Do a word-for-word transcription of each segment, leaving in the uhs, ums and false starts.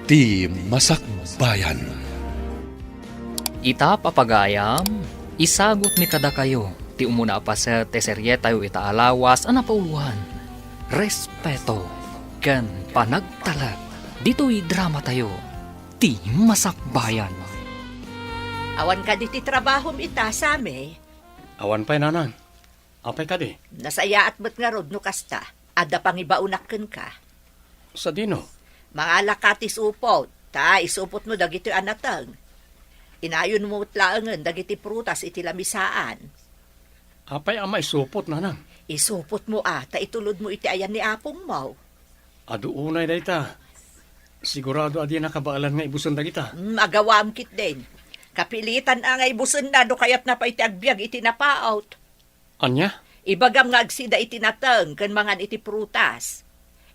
Ti Masakbayan. Ita, papagayam, isagutmi kadakayo ti umuna a paset ti serietayo ita a lawas a napauloan, respeto ken panagtalek ditoy dramatayo, Ti Masakbayan. Awan kadi ti trabahom ita, Sammy? Awan pay, nanang. Apay kadi? Nasayaat met ngarud no kasta. Adda pangibaonak kenka. Sadino? Mangalaka ti supot, ta isupotmo dagitoy a nateng. Inayonmo met laengen dagiti prutas iti lamisaan. Apay a maisupot, nanang? Isupotmo a, ta itulodmo iti ayan ni apongmo. Adu unay dayta. Sigurado a dina kabaelan nga ibusen dagita. Hmm, agawam ketdin. Kapilitan a nga ibusenna no kayatna pay ti agbiag iti napaut. Ania? Ibagam nga agsida iti nateng ken mangan iti prutas.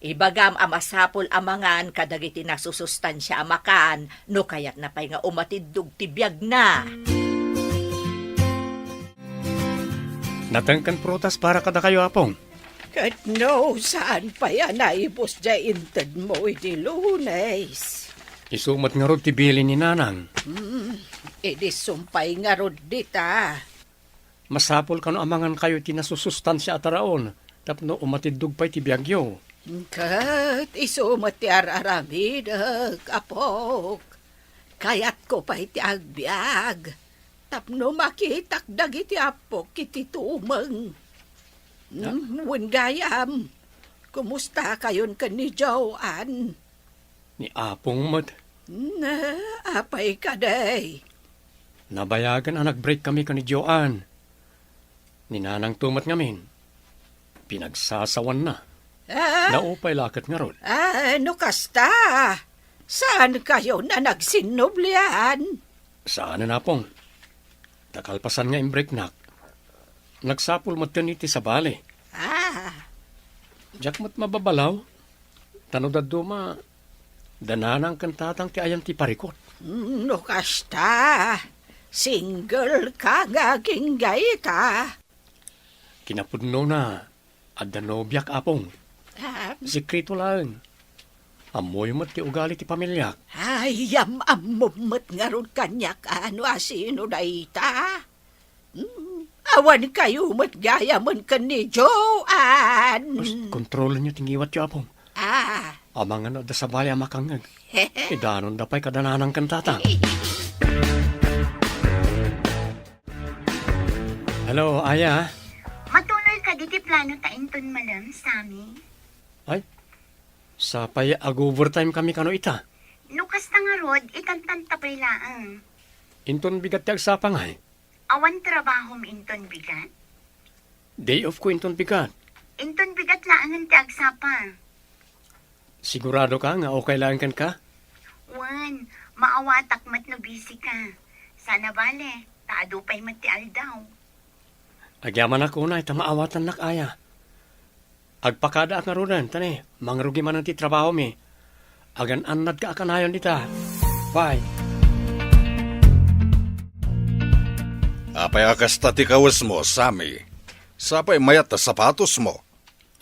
Ibagam a masapul a mangan kadagiti nasusustansia a makan no kayatna pay nga umatiddog ti biagna. Nateng ken prutas para kadakayo, Apong. Ket no, saan pay a naibus diay intedmo idi Lunes? Isu met ngarud ti bilin ni Nanang. Hmm, idi sumpay ngarud dita. Masapul kano a mangankayo iti nasusustansia a taraon tapno umatiddog pay ti biagyo. Ket isu met ti ar-aramidek, apok. Kayatko pay ti agbiag tapno makitak dagiti appok iti tumeng. Na? Hmm, wen gayam, kumustakayon ken ni Joan? Ni Apong met. Na, apay kadi? Nabayagen a nag-break kami ken ni Joan. Ni Nanangto met ngamin, pinagsasawanna. Ah? Naupay la ket ngarud. Ah, no kasta, saankayon a nagsinnublian? Saanen, Apong. Ta kalpasan nga imbreaknak, nagsapul metten iti sabali. Ah. Diak met mababalaw, ta no dadduma, da Nanang ken Tatang ti ayan ti parikut. No kasta, single ka nga agingga ita. Kinapudnona, adda nobiak, Apong. Ah. Sekreto laeng. Ammoyo met ti ugali ti pamiliak. Ay, am-ammom met ngarud kaniak a no asino dayta. Hmm, awankayo met gayamen ken ni Joan. Bas, kontrolenyo ti ngiwatyo, Apong. Ah. Amangan no adda sabali a makangngeg, idanonda pay kada Nanang ken Tatang. Hello, Aya. Matuloy kadi ti plano ta inton malem, Sammy? Ay, sapay ag-overtime kami kano ita. No kasta ngarud, itantanta pay laeng. Inton bigat ti agsapa ngay? Awan trabahom inton bigat? Day off ko inton bigat. Inton bigat laengen ti agsapa. Sigurado ka nga okay laeng kenka? Wen, maawatak met no busy ka. Sana bale, ta adu pay met ti aldaw. Agyamanak unay ta maawatannak, Aya. Agpakadaak ngaruden, ta ne, mangrugi manen ti trabahomi. Agan-annadka a kanayon ita. Bye. Apay a kasta ti kawesmo, Sammy? Sapay mayat a sapatosmo.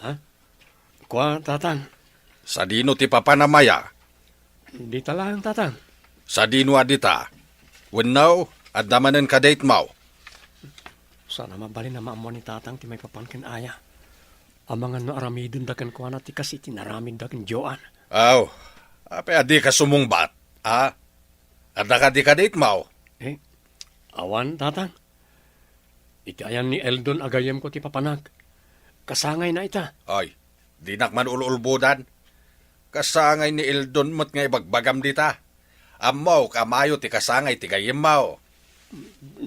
Ha? Kua, Tatang. Sadino ti papan a maya? Dita laeng, Tatang. Sadino a dita? Wenno, adda manen kadate-mo? Saan a mabalin a maammuan ni Tatang ti maipapan ken Aya. Amangan no aramidenda kenkuana ti kas iti naramidda ken Joan. Aw, apay a dika sumungbat, a? Adda kadi kadate-mo? Eh, awan, Tatang. Iti ayan ni Eldon a gayyemko ti papanak. Kasangayna ita. Ay, dinak man ul-ulbodan. Kasangay ni Eldon met nga ibagbagam dita. Ammok a mayo ti kasangay ti gayyemmo.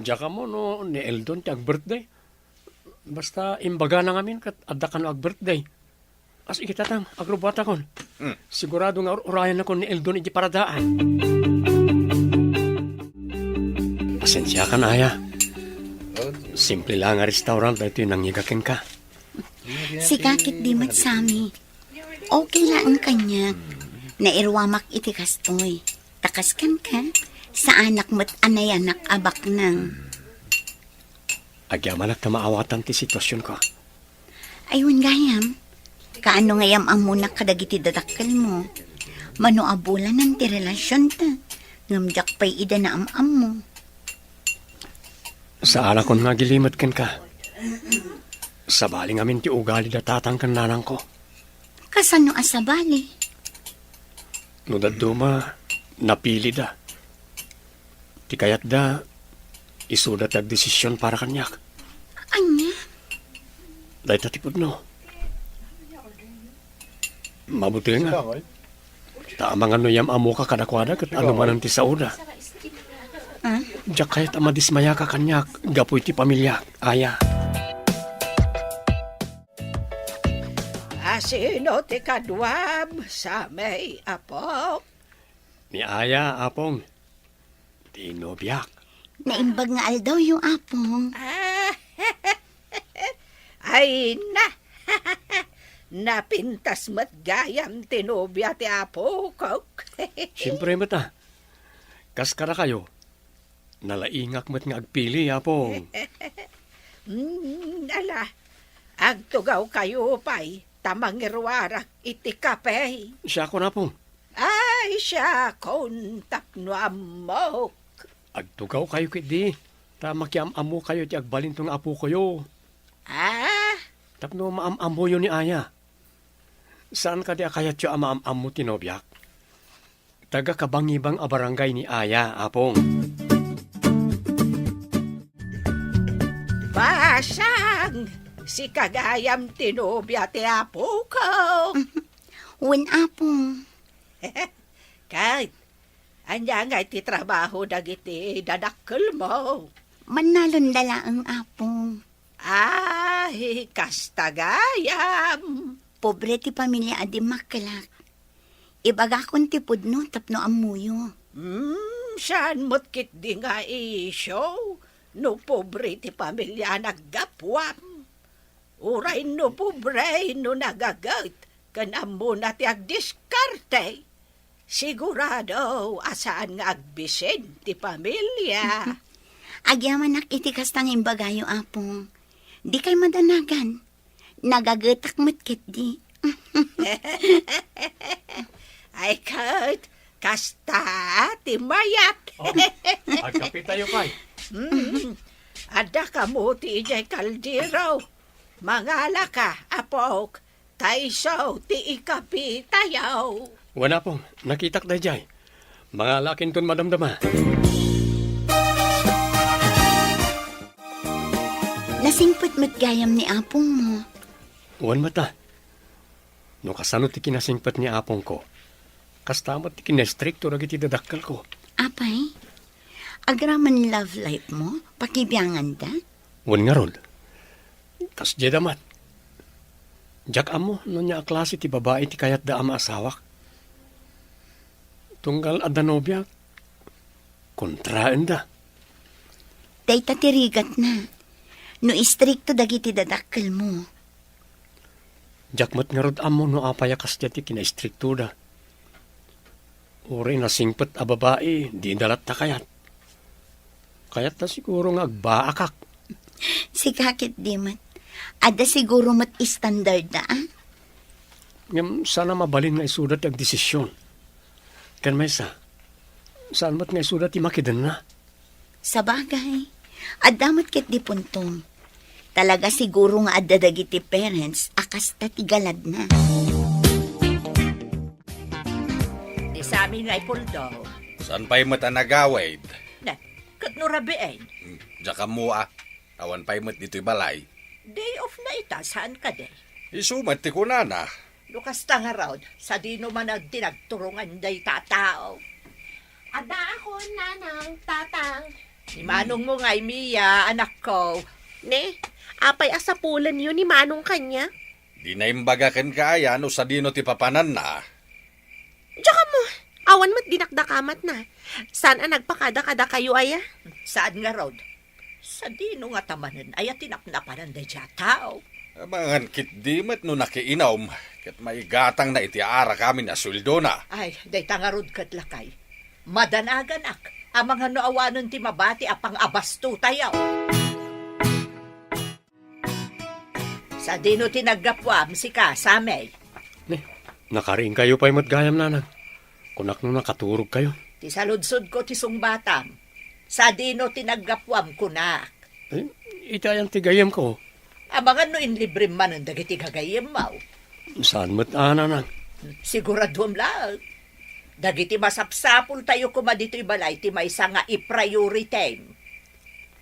Diak ammo no ni Eldon ti ag-birthday. Basta imbagana ngamin ket adda kano ag-birthday. As iti Tatang, agrubbuatakon. Hmm. Sigurado nga ur-urayannakon ni Eldon iti paradaan. Pasensiakan, Aya. Simple la nga restaurant daytoy nangngiga kenka. Sika ketdi met, Sammy. Okay laeng kaniak. Nairuamak iti kastoy. Ta kas kenka, saanak met a nayanak a baknang. Agyamanak ta maawatan ti situasionko. Ay, wen gayam, kaano nga yam-ammonak kadagiti dadakkelmo? Mano a bulanen ti relasionta, ngem diak pay ida naam-ammo. Saan a kon nga agilimed kenka. Sabali ngamin ti ugali da tatang ken nanangko. Kasano a sabali? No dadduma, napilida. Ti kayatda, isuda ti agdesision para kaniak. Ania? Dayta ti pudno. Mabutengak. Ta amangan no yam-ammoka kadakuada ket anomanen ti saoda. Ah? Diak kayat a madismayaka kaniak gapu iti pamiliak, Aya. Asino ti kaduam, Sammy, Apo? Ni Aya, Apong. Ti nobiak. Naimbag nga aldawyo, Apong. Ah, ay na! Napintas met gayam ti nobia ti apokok. Siempre met, a. Kas kadakayo, nalaingak met nga agpili, Apong. Mm, ala, agtugawkayo pay ta mangiruarak iti kape. Siakon, Apong. Ay, siakon tapno ammok. Agtugawkayo ketdi, ta makiam-ammokayo iti agbalinto nga apokoyo. Ah? Tapno maam-ammoyo ni Aya. Saan kadi a kayatyo a maam-ammo ti nobiak? Taga-Kabangibang a barangay ni Aya, Apong. Basang, sika gayam ti nobia ti apokok. Wen, Apong. Ket, ania ngay ti trabaho dagiti dadakkelmo? Mannalonda laeng, Apong. Ay, kasta gayam. Pobre ti pamilia a dimmakkelak. Ibagakon ti pudno tapno ammoyo. Hmm, saan met ketdi nga isyu no pobre ti pamilia a naggapuam? Uray no pobre no nagaget ken ammona ti agdiskarte, sigurado a saan nga agbisin ti pamilia. Agyamanak iti kasta nga imbagayo, Apong. Dikay madanagan. Nagagetak met ketdi. Ay, ket, kasta ti mayat. Oh, agkapitayo pay. Mm. Adda kamo ti idiay kaldero. Mangalaka, apok, ta isu ti ikapitayo. Wen, Apong, nakitak daydiay. Mangalakinton madamdama. Nasingpet met gayam ni apongmo. Wen met a. No kasano ti kinasingpet ni apongko, kasta met ti kinaistrikto dagiti dadakkelko. Apay, agraman love life mo, pakibianganda? Wen ngarud. Kasdiay da met. Diak ammo no ania a klase ti babai ti kayatda a maasawak. Tunggal adda nobiak, kontraenda. Dayta ti rigatna. No istrikto dagiti dadakkelmo. Diak met ngarud ammo no apay a kasdiay ti kinaistriktoda. Uray nasingpet a babai, dida latta kayat. Kayatta siguro nga agbaakak. Sika ketdi met. Adda siguro met standarda, a? Ngem saan a mabalin nga isuda ti agdesision. Ken maysa, saan met nga isuda ti makidenna. Sabagay, adda met ketdi puntom. Talaga siguro nga adda dagiti parents a kasta ti galadna. Ni Sammy nga ipuldo. Saan pay met a nagawid? Na, ket no rabiin? Hmm, diak ammo a. Awan pay met ditoy balay. Day off na ita, saan kadi? Isu met ti kunana. No kasta ngarud, sadino man ti nagturongan dayta a tao? Addaakon, Nanang, Tatang. Ni manongmo ngay, Mia, anakko. Ne, apay a sapulenyo ni Manong kaniak? Di naimbaga kenka aya no sadino ti papananna? Diak ammo, awan met dinakdakamatna. Saan a nagpakada kadakayo aya? Saan ngarud? Sadino ngata manen aya ti napnapanan daydiay a tao? Amangan ketdi met no nakiinum, ket maigatangna iti arak amin a sueldona. Ay, dayta ngarud ket lakay. Madanaganak, amangan no awanen ti mabati a pangabastutayo. Sadino ti naggapuam, sika, Sammy? Ne, nakariingkayo pay met gayam, Nanang. Kunak no nakaturogkayo. Ti saludsodko ti sungbatam. Sadino ti naggapuam, kunak? Eh, iti ayan ti gayyemko? Amangan no inlibrem manen dagiti gagayyemmo. Saan met a, nanang? Siguraduem laeng. Dagiti masapsapultayo koma ditoy balay ti maysa nga i-priority.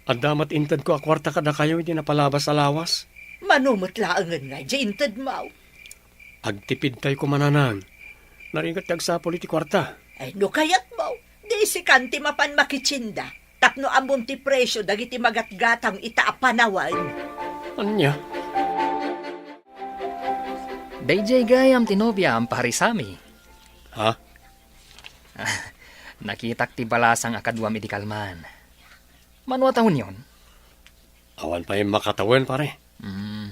Adda met intedko a kuarta kadakayo iti napalabas a lawas. Mano met laengen nga di intedmo? Agtipidtayo koma, nanang. Narigat ti agsapul iti kuarta. Ay, no kayatmo, di sikan ti mapan makitienda. Tapno ammom ti presio dagiti magatgatang ita a panawen. Ania? Daydiay gayam ti nobiam, Pare Sammy. Ha? Nakitak ti balasang a kaduam idi kalman. Mano a tawenyon? Awan pay makatawen, pare. Hmm.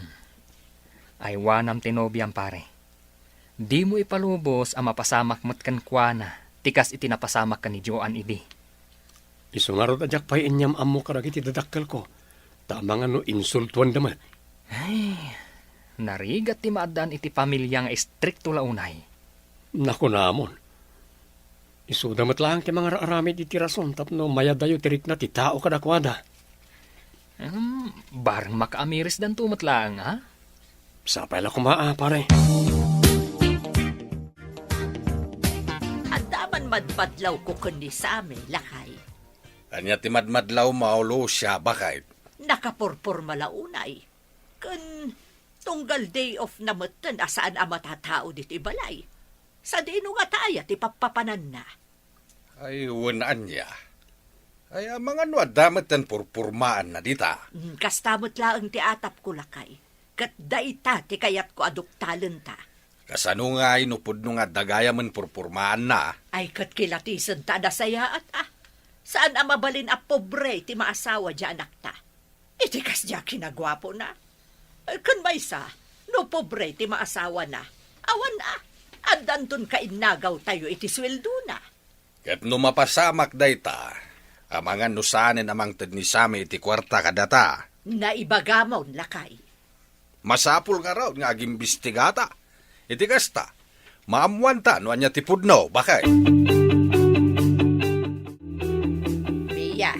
Aywanam ti nobiam, pare. Dimo ipalubos a mapasamak met kenkuana ti kas iti napasamak ken ni Joan idi. Isu ngarud a diak pay inyam-ammo kadagiti dadakkelko, ta amangan no insultuanda met. Ay, narigat ti maaddaan iti pamilia nga istrikto la unay. Nakunamon. Isuda met laeng ti mangar-aramid iti rason tapno mayadayo ti rikna ti tao kadakuada. Hmm, bareng makaamirisdanto met laeng, a? Sapay la koma, a, pare. Adda man madmadlawko ken ni Sammy, lakay. Ania ti madmadlawmo, Lucia, baket? Nakapurporma la unay. Ken tunggal day off na metten a saan a matatao ditoy balay. Sadino ngata aya ti pappapananna? Ay, wen ania. Ay, amangan no adda metten purpurmaanna dita. Mm, kasta met laeng ti atapko, lakay. Ket dayta ti kayatko a duktalenta. Kasano ngay no pudno nga adda gayamen purpurmaanna? Ay, ket kilatisenta a nasayaat, a. Saan a mabalin a pobre ti maasawa diay anakta. Iti kasdiay a kinaguapona. Eh, ken maysa, no pobre ti maasawana, awan a, addanton kainnagawtayo iti sueldona. Ket no mapasamak dayta, amangan no saanen a mangted ni Sammy iti kuarta kadata. Naibagamon, lakay. Masapul ngarud nga agimbistigata. Iti kasta, maammoanta no ania ti pudno, baket. Mia,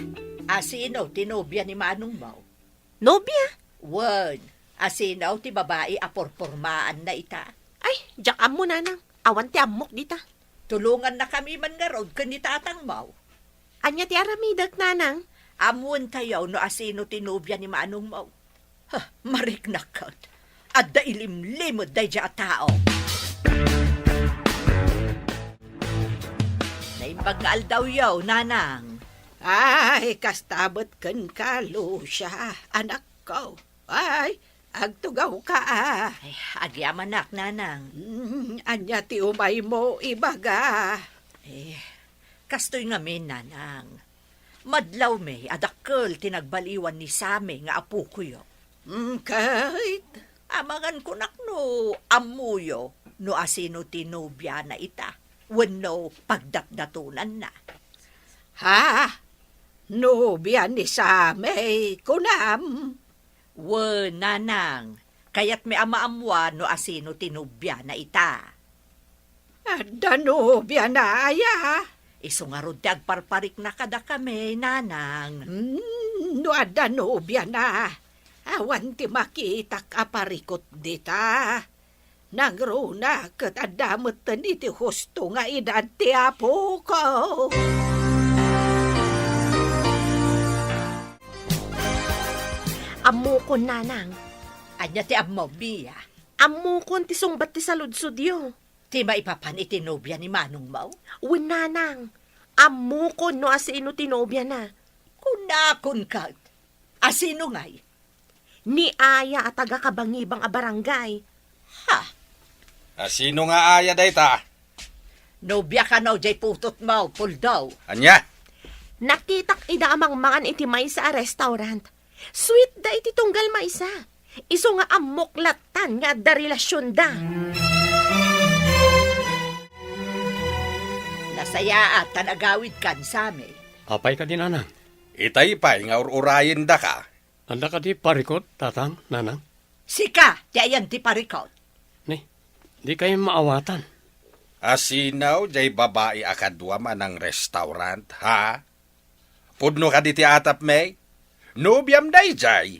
asino ti nobia ni manongmo? Nobia? Wen, asino ti babai a purpurmaanna ita? Ay, diak ammo, nanang. Awan ti ammok dita. Tulongannakami man ngarud ken ni tatangmo. Ania ti aramidek, nanang? Ammoentayo no asino ti nobia ni manongmo. Ha, mariknak ket. Adda ilimlimed daydiay a tao. Naimbag nga aldawyo, nanang. Ay, kasta met kenka, Lucia, anakko. Ay, agtugawka, a. Ay, agyamanak, nanang. Mm, ania ti umaymo ibaga? Eh, kastoy ngamin, nanang. Madlawmi a dakkel ti nagbaliwan ni Sammy nga apokoyo. Mm, ket? Amangan kunak no ammoyo no asino ti nobiana ita, wenno pagdatdatonanna. Ha? Nobia ni Sammy, kunam? Wen, nanang, kayatmi a maammoan no asino ti nobiana ita. Adda nobiana aya? Isu ngarud ti agparparikna kadakami, nanang. Hmm, no adda nobiana, awan ti makitak a parikut dita. Nangruna ket adda metten iti husto nga edad ti apoko. Ammokon, nanang. Ania ti ammom, Mia? Ammokon ti sungbat ti saludsodyo. Ti maipapan iti nobia ni manongmo? Wen, nanang. Ammokon no asino ti nobiana. Kunakon ket. Asino ngay? Ni Aya a taga-Kabangibang a barangay. Ha? Asino nga Aya dayta? Nobia kano jay putotmo, Puldo? Ania? Nakitak ida a mangmangan iti maysa a restaurant. Sweet da iti tunggal maysa. Isu nga ammok lattan nga adda relasionda. Nasayaat ta nagawidkan, Sammy. Apay kadi, nanang? Itay pay nga ur-urayendaka. Adda kadi parikut, tatang, nanang? Sika ti ayan ti parikut. Ni, dikay maawatan. Asino jay babai a kadua manang restaurant, ha? Pudno kadi ti atapmi? Nobiam dayjay?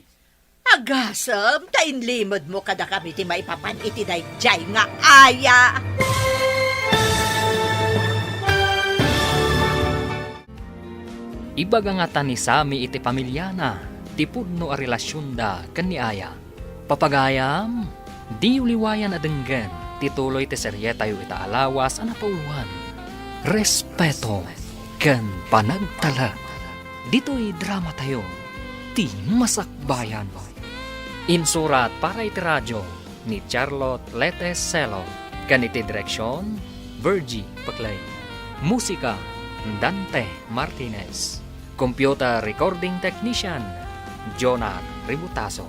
Agasem, ta inlimedmo kadakami ti maipapan iti dayjay nga aya. Ibaga ngata ni Sami iti pamiliana ti pudno a relasionda ken ni Aya. Papagayam, diyo liwayan a denggen ti tuloy ti serietayo ita a lawas a napauloan, Respeto ken Panagtalek. Ditoy dramatayo, Ti Masakbayan. Insurat para iti radio ni Charlotte Lete Celo, ken iti direksion, Virgie Peclay. Musika, Dante Martinez. Computer recording technician, Jonar Ributaso.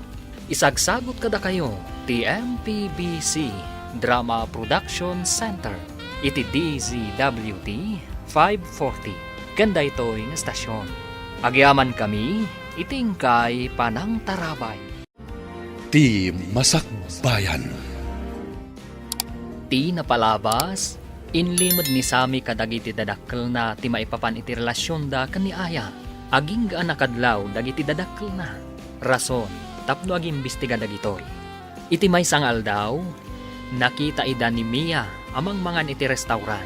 Isagsagut kadakayo ti M P B C Drama Production Center iti D Z W T five forty ken daytoy nga estasion. Agyamankami iti inkay panangtarabay. Ti Masakbayan. Ti napalabas, inlimed ni Sami kadagiti dadakkelna ti maipapan iti relasionda ken ni Aya. Agingga a nakadlaw dagiti dadakkelna. Rason tapno agimbestiga dagitoy. Iti maysa nga aldaw, nakita ida ni Mia a mangmangan iti restaurant.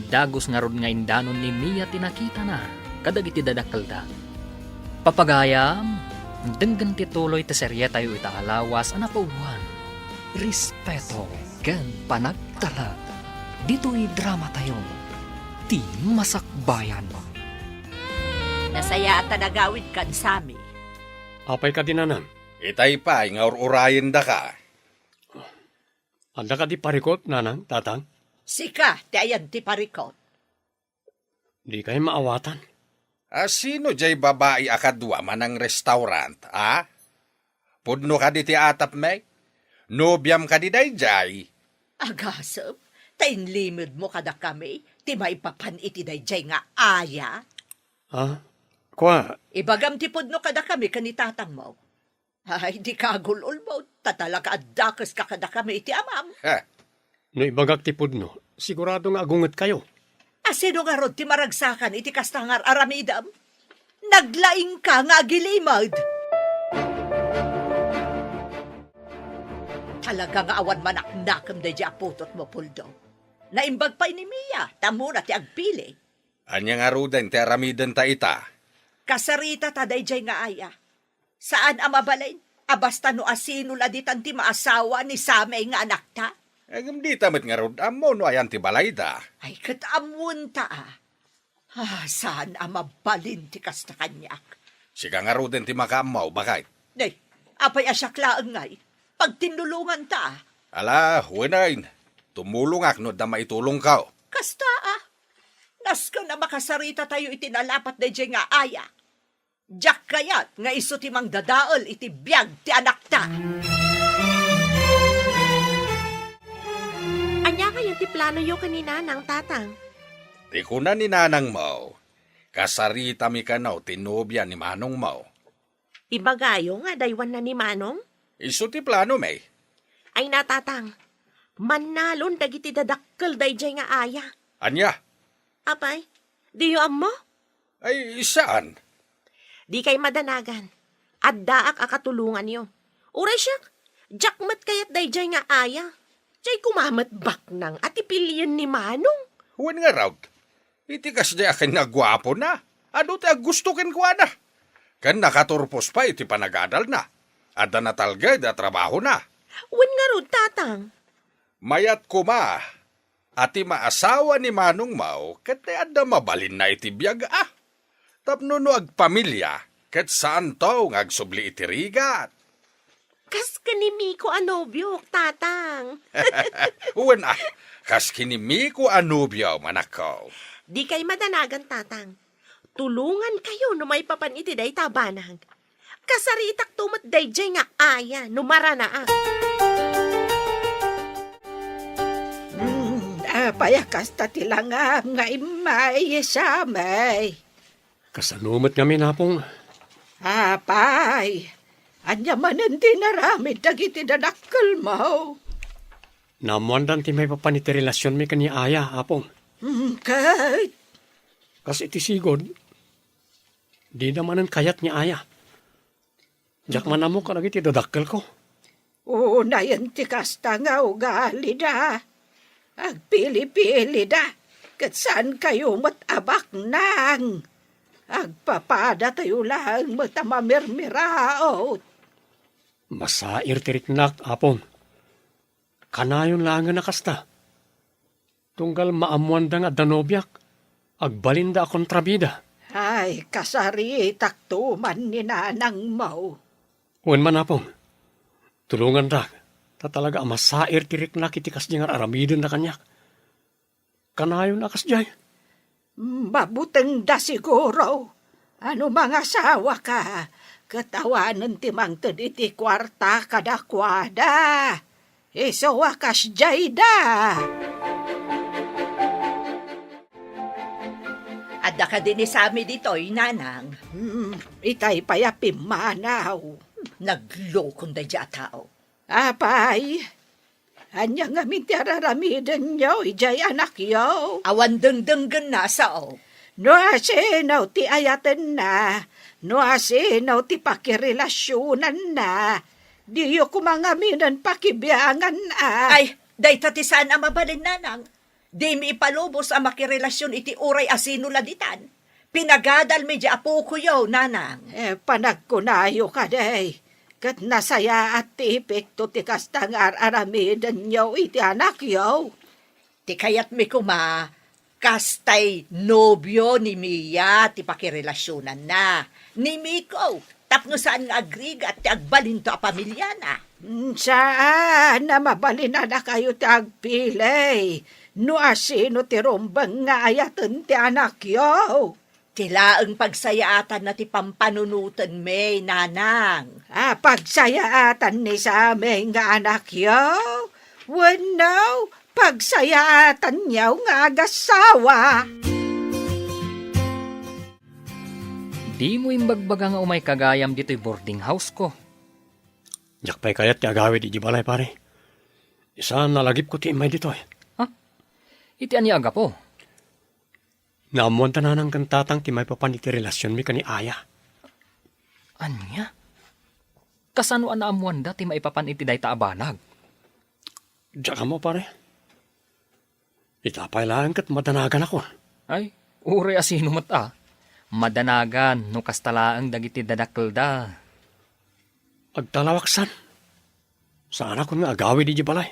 Dagus ngarud nga indanon ni Mia ti nakitana kadagiti dadakkelda. Papagayam, denggen ti tuloy ti serietayo ita a lawas a napauloan, Respeto ken Panagtalek. Ditoy dramatayo, Ti Masakbayan. Nasayaat a nagawidkan, Sami. Apay kadi, nanang? Itay pay nga ur-urayendaka. Adda kadi parikot, nanang, tatang? Sika ti ayan ti parikot. Dikay maawatan. A, sino jay babai a kadua manang restaurant, a? Pudno kadi ti atapmi? Nobiam kadi dayjay? Agasem, ta inlimedmo kadakami ti maipapan iti dayjay nga aya. Ha? Kua? Ibagam ti pudno kadakami ken ni tatangmo. Ay, dika agul-ulbod, ta talaga a dakeska kadakami iti amam. Heh. No ibagak ti pudno, sigurado nga agungetkayo. A, sino ngarud ti maragsakan iti kasta nga ar-aramidem? Naglaingka nga agilimed. Talaga nga awan manaknakem daydi a putotmo, Puldo. Naimbag pay ni Mia, ta ammona ti agpili. Ania ngaruden ti aramidenta ita? Kasaritata daydiay nga aya. Saan a mabalin a basta no asino la ditan ti maasawa ni Samay nga anakta. Ngem dita met ngarud ammo no ayan ti balayda. Ay, ket ammonta a. Ah, saan a mabalin ti kasta kaniak. Sika ngaruden ti makaammo, baket. Nay, apay a siak laeng ngay? Pagtinnulonganta a. Ala, wen ay, tumulongak no adda maitulongko. Kasta a. Nasken a makasaritatayo iti nalapat daydiay nga aya. Diak kayat nga isu ti mangdadael iti biag ti anakta. Ania kayo ti planoyo ken ni Nanang, Tatang? Ti kuna ni Nanangmo, kasaritami kano ti nobia ni Manongmo. Ibagayo nga adaywanna ni Manong? Isu ti planomi. Ay na, Tatang, mannalon dagiti dadakkel daydiay nga aya. Ania? Apay, diyo ammo? Ay, saan. Dikay madanagan. Addaak a katulonganyo. Uray siak, diak met kayat daydiay nga aya. Diay koma met baknang a ti pilien ni Manong. Wen ngarud, iti kasdiay a ken nga guapona, adu ti aggusto kenkuana. Ken nakaturpos pay iti panagadalna. Adda natalged a trabahona. Wen ngarud, Tatang. Mayat koma a ti maasawa ni Manongmo ket ti adda mabalinna iti biag a. Tapno no agpamilia, ket saanto nga agsubli iti rigat. Kas ken ni Miko a nobiok, Tatang. Wen a, kas ken ni Miko a nobiom, anakko. Dikay madanagan, Tatang. Tulongankayo no maipapan iti dayta a banag. Kasaritakto met daydiay nga aya no maranaak. Hmm, apay a kasta ti langam nga immay, Samay? Kasano met ngamin, Apong? Apay, ania manen ti inaramid dagiti dadakkelmo? Naammoandan ti maipapan iti relasionmi ken ni Aya, Apong. Mm, ket? Kas iti sigud, dida manen kayat ni Aya. Diak man ammo kadagiti dadakkelko. Unayen ti kasta nga ugalida. Agpili-pilida, ket saan kayo met a baknang. Agpapadatayo laeng met a mamirmiraot. Masair ti riknak, Apong. Kanayon laengen a kasta. Tunggal maammoanda nga adda nobiak, agbalinda a kontrabida. Ay, kasaritakto man ni nanangmo. Wen man, Apong, tulongandak, ta talaga a masair ti riknak iti kasdi nga ar-aramidenda kaniak. Kanayon a kasdiay. Mabutengda siguro. Ano mangasawaka, ket awanen ti mangted iti kuarta kadakuada. Isu a kasdiayda. Adda kadi ni Sammy ditoy, nanang? Hmm, itay pay a pimmanaw. Naglokon daydiay a tao. Apay, ania ngamin ti ar-aramidenyo idiay anakyo? Awan dengdenggenna, sao. No asino ti ayatenna, no asino ti pakirelasionanna, diyo koma ngaminen pakibiangan a. Ay, dayta ti saan a mabalin, nanang. Dimi ipalubos a makirelasion iti uray asino la ditan. Pinagadalmi di apokoyo, nanang. Eh, panagkunayo kadi, ket nasayaat ti epekto ti kasta nga ar-aramidenyo iti anakyo. Ti kayatmi koma, kastay nobio ni Mia ti pakirelasionanna. Ni Miko, tapno saan nga agrigat ti agbalinto a pamiliana. Mm, saan a mabalin a dakayo ti agpili no asino ti rumbeng nga ayaten ti anakyo. Ti laeng pagsayaatanna ti pampanunotenmi, nanang. A, pagsayaatan ni Sammy nga anakyo? Wenno, pagsayaatanyo nga agasawa? Dimo imbagbaga nga umayka gayam ditoy boarding house-ko. Diak pay kayat ti agawid idiay balay, pare. Saan a lagipko ti immay ditoy. Ha? Iti ania a gapu? Naammoanda nanang ken tatang ti maipapan iti relasionmi ken ni Aya. Ania? Kasano a naammoanda ti maipapan iti dayta a banag? Diak ammo, pare. Ita pay laeng ket madanaganakon. Ay, uray asino met a. Madanagan no kasta laeng dagiti dadakkelda. Agtalawaksan. Saanakon nga agawid idiay balay.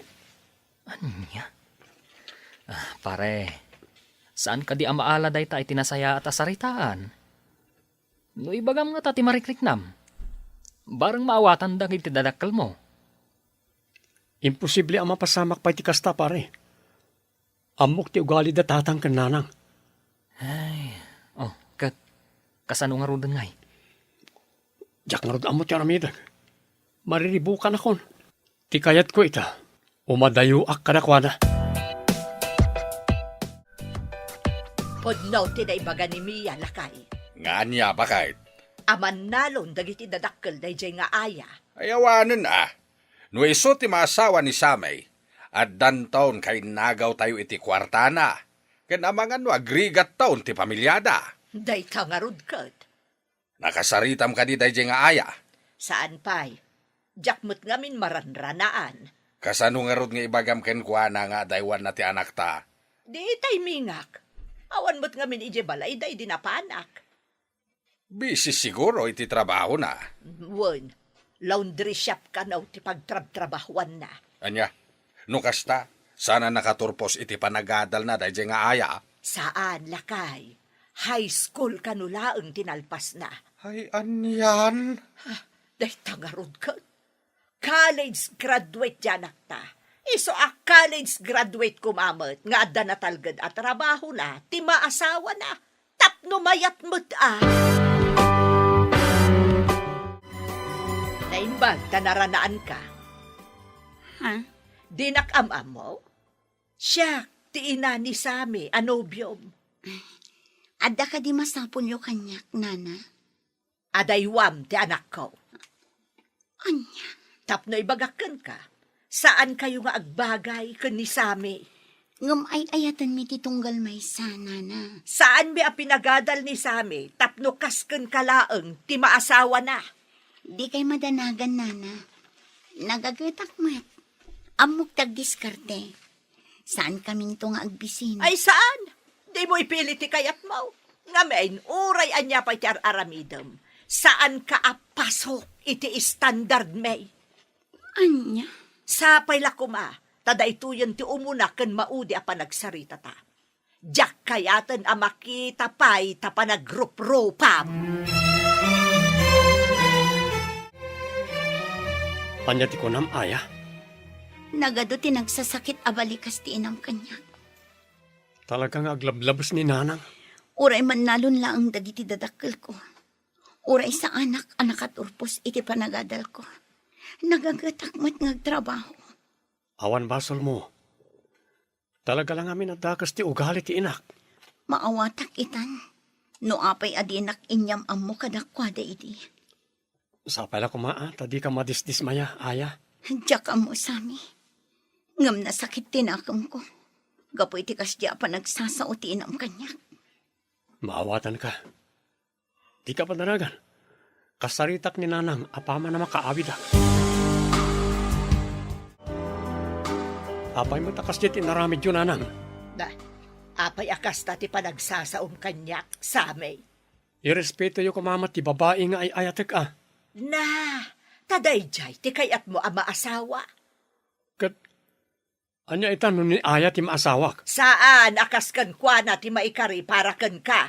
Ania? Ah, pare, saan kadi a maala dayta iti nasayaat a saritaan? No ibagam ngata ti marikriknam, bareng maawatan dagiti dadakkelmo. Imposible a mapasamak pay ti kasta, pare. Ammok ti ugali da tatang ken nanang. Ay, oh, ket kasano ngaruden ngay? Diak ngarud ammo ti aramidek. Mariribukanakon. Ti kayatko ita, umadayoak kadakuada. Pudno ti naibaga ni Mia, lakay. Nga ania, baket? A mannalon dagiti dadakkel daydiay nga Aya. Ay, awanen a. No isu ti maasawa ni Sammy, addanton kainnagawtayo iti kuartana, ken amangan no agrigatton ti pamiliada. Dayta ngarud ket. Nakasaritam kadi daydiay nga Aya? Saan pay. Diak met ngamin maranranaan. Kasano ngarud nga ibagam kenkuana nga adaywanna ti anakta? Di tay mingak. Awan met ngamin idiay balay daydi napanak. Busy siguro iti trabahona. Wen, laundry shop kano ti pagtrabtrabahuanna. Ania? No kasta, saan a nakaturpos iti panagadalna daydiay nga Aya? Saan, lakay. High school kano laeng ti nalpasna. Ay, anian? Ah, dayta ngarud ket. College graduate ti anakta. Isu a college graduate koma met nga adda natalged a trabahona ti maasawana tapno mayat met a. Naimbag ta naranaanka. Ha? Dinak am-ammo? Siak ti ina ni Sammy a nobiom. Adda kadi masapulyo kaniak, Nana? Adaywam ti anakko. Ania? Tapno ibagak kenka, Saankayo nga agbagay ken ni Sami. Ngem ay-ayatenmi ti tunggal maysa, Nana. Saanmi a pinagadal ni Sami tapno kas kenka laeng ti maasawana. Dikay madanagan, Nana. Nagagetak met. Ammok ti agdiskarte. Saankaminto nga agbisin. Ay, saan? Dimo ipili ti kayatmo. Ngamin, uray ania pay ti ar-aramidem, saanka a pasok iti standardmi. Ania? Sapay la koma, ta daytoyen ti umuna ken maudi a panagsaritata. Diak kayaten a makita pay ta panagruprupam. Ania ti kunam, Aya? Nagadu ti nagsasakit a balikas ti inam kaniak. Talaga nga aglablabes ni Nanang. Uray mannalon laeng dagiti dadakkelko. Uray saanak a nakaturpos iti panagadalko. Nagagetak met nga agtrabaho. Awan basolmo. Talaga la ngamin a dakes ti ugali ti inak. Maawatak itan, no apay a dinak inyam-ammo kadakuada idi. Sapay la koma, a, ta dika madisdismaya, Aya. Diak ammo, Sami. Ngem nasakit ti nakemko gapu iti kasdi a panagsasao ti inam kaniak. Maawatanka. Dika padanagan. Kasaritak ni Nanang apaman a makaawidak. Apay met a kasdi ti inaramidyo, Nanang? Na, apay a kasta ti panagsasaom kaniak, Sami? Irespetoyo koma met ti babai nga ay-ayatek, a. Na, ta daydiay ti kayatmo a maasawa. Ket ania ita no ni Aya ti maasawak? Saan a kas kenkuana ti maikari para kenka.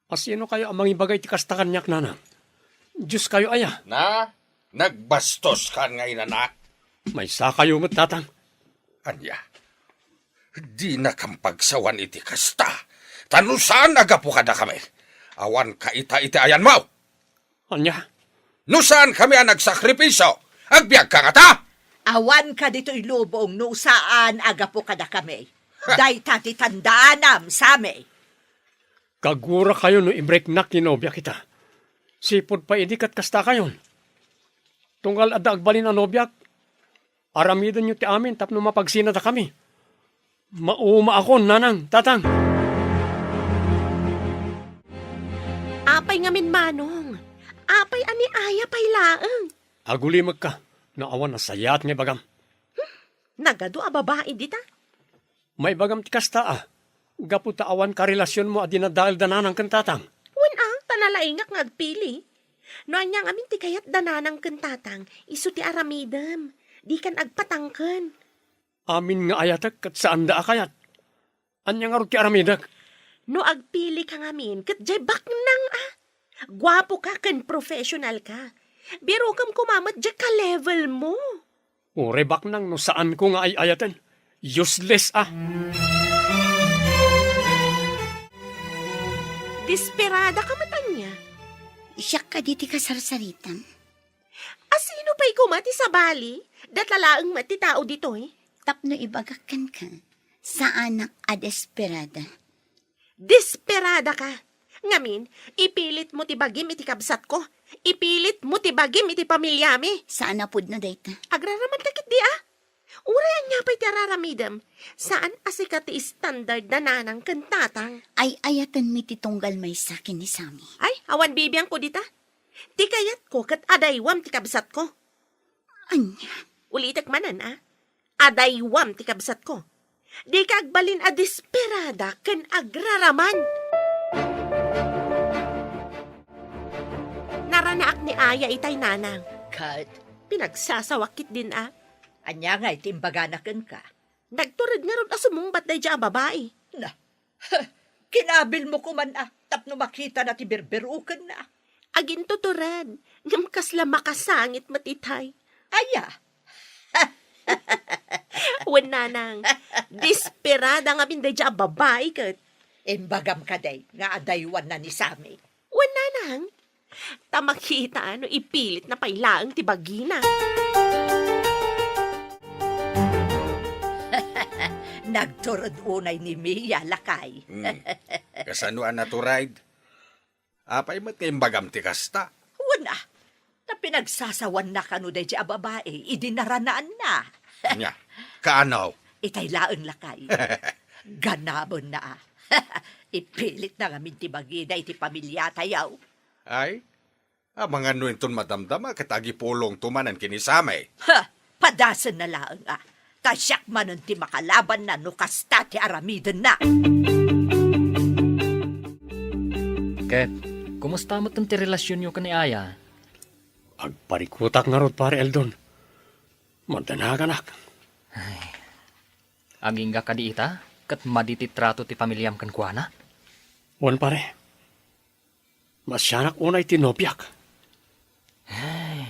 A sinokayo a mangibaga iti kasta kaniak, Nanang? Dioskayo aya? Na, nagbastos kan nga inanak. Maysakayo met, Tatang. Ania? Dinakam pagsawan iti kasta. Ta no saan a gapu kadakami, awanka ita iti ayanmo. Ania? No saankami a nagsakripisio, agbiagka ngata? Awanka ditoy lubong no saan a gapu kadakami. Dayta ti tandaanam, Sami. Kagurakayo no ibriknak ti nobiak ita. Sipud pay idi ket kastakayon. Tunggal adda agbalin a nobiak, aramidenyo ti amin tapno mapagsinadakami. Maumaakon, Nanang, Tatang. Apay ngamin, Manong? Apay a ni Aya pay laeng? Agulimekka no awan nasayaat nga ibagam. Nagadu a babai dita. Maibagam ti kasta, a, gapu ta awan karelasionmo a dinadael da Nanang ken Tatang. Wen a, ta nalaingak nga agpili. No ania ngamin ti kayat da Nanang ken Tatang, isu ti aramidem. Dikan agpatangken. Amin nga ayatek ket saanda a kayat. Ania ngarud ti aramidek? No agpili ka ngamin, ket jay baknang a. Guapo ka ken professional ka. Birukem koma met jay ka-level mo. Uray baknang no saanko nga ay-ayaten. Useless a. Desperada ka met ania? Siak kadi ti kasarsaritam. A sino pay koma ti sabali? Data laeng met ti tao ditoy. Tapno ibagak kenka, saanak a desperada. Desperada ka! Ngamin, ipilitmo ti bagim iti kabsatko. Ipilitmo ti bagim iti pamiliami. Saan a pudno dayta. Agraraman ta ketdi a. Uray ania pay ti araramidem, saan a sika ti standard da Nanang ken Tatang. Ay-ayatenmi ti tunggal maysa ken ni Sami. Ay, awan bibiangko dita. Ti kayatko ket adaywam ti kabsatko. Ania? Ulitek manen, a. Adaywam ti kabsatko. Dika agbalin a desperada ken agraraman. Naranaak ni Aya itay, Nanang. Ket? Pinagsasawak ketdin a. Ania ngay ti imbagana kenka? Nagtured ngarud a sumungbat daydiay a babai. Na, kinabilmo koman a tapno makitana ti birbirukenna. Agintutured, ngem kasla makasangit met itay. Aya? Wen, Nanang, desperada ngamin daydiay a babai ket. Imbagam kadi nga adaywanna ni Sami. Wen, Nanang, ta makita no ipilitna pay laeng ti bagina. Nagtured unay ni Mia, lakay. Hmm. Kasano a natured? Apay met nga imbagam ti kasta? Wen a, ta pinagsasawanna kano daydiay a babai idi naranaanna. Nya, kaano? Itay laeng lakay. Ganabenna a. Ipilitna ngamin ti bagina iti pamiliatayo. Ay, amangan no inton madamdama ket agipulongto manen ken ni Sammy. Ha! Padasenna laeng a. Ta siak manen ti makalabanna no kasta ti aramidenna. Ket, kumusta met ti relasionyo ken ni Aya? Agparikutak ngarud, Pare Eldon. Mandanaganak. Ay. Agingga kadi ita, ket madi ti trato ti pamiliam kenkuana? Wen, pare. Masianak unay ti nobiak. Ay.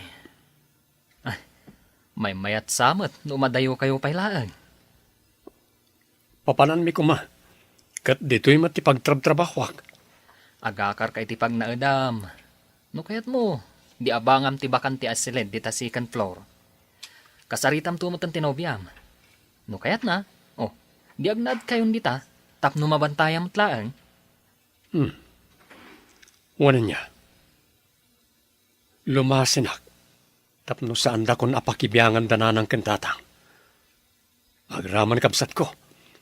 Ah, maymayat sa met no madayokayo pay laeng. Papananmi koma, ket ditoy met ti pagtrabtrabahoak. Agakarka iti pagnaedam. No kayatmo, di abangam ti bakante a silid dita second floor. Kasaritamto met ti nobiam. No kayatna, oh, di agnaedkayon dita, tapno mabantayam met laeng. Hmm. Wen ania? Lumasenak tapno saandakon a pakibiangan da nanang ken tatang. Agraman, kabsatko,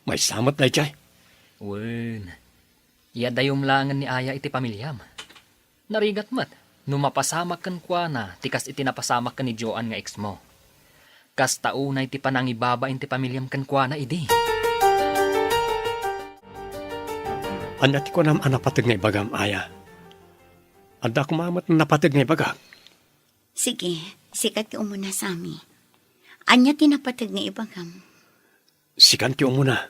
maysa met daydiay. Wen, iadayom laengen ni Aya iti pamiliam. Narigat met no mapasamak kenkuana ti kas iti napasamak ken ni Joan nga exmo. Kasta unay ti panangibabain ti pamiliam kenkuana idi. Ania ti kunam a napateg nga ibagam, Aya? Adda koma met napateg nga ibagak. Sige, sika ti umuna, Sammy. Ania ti napateg nga ibagam? Sikan ti umuna.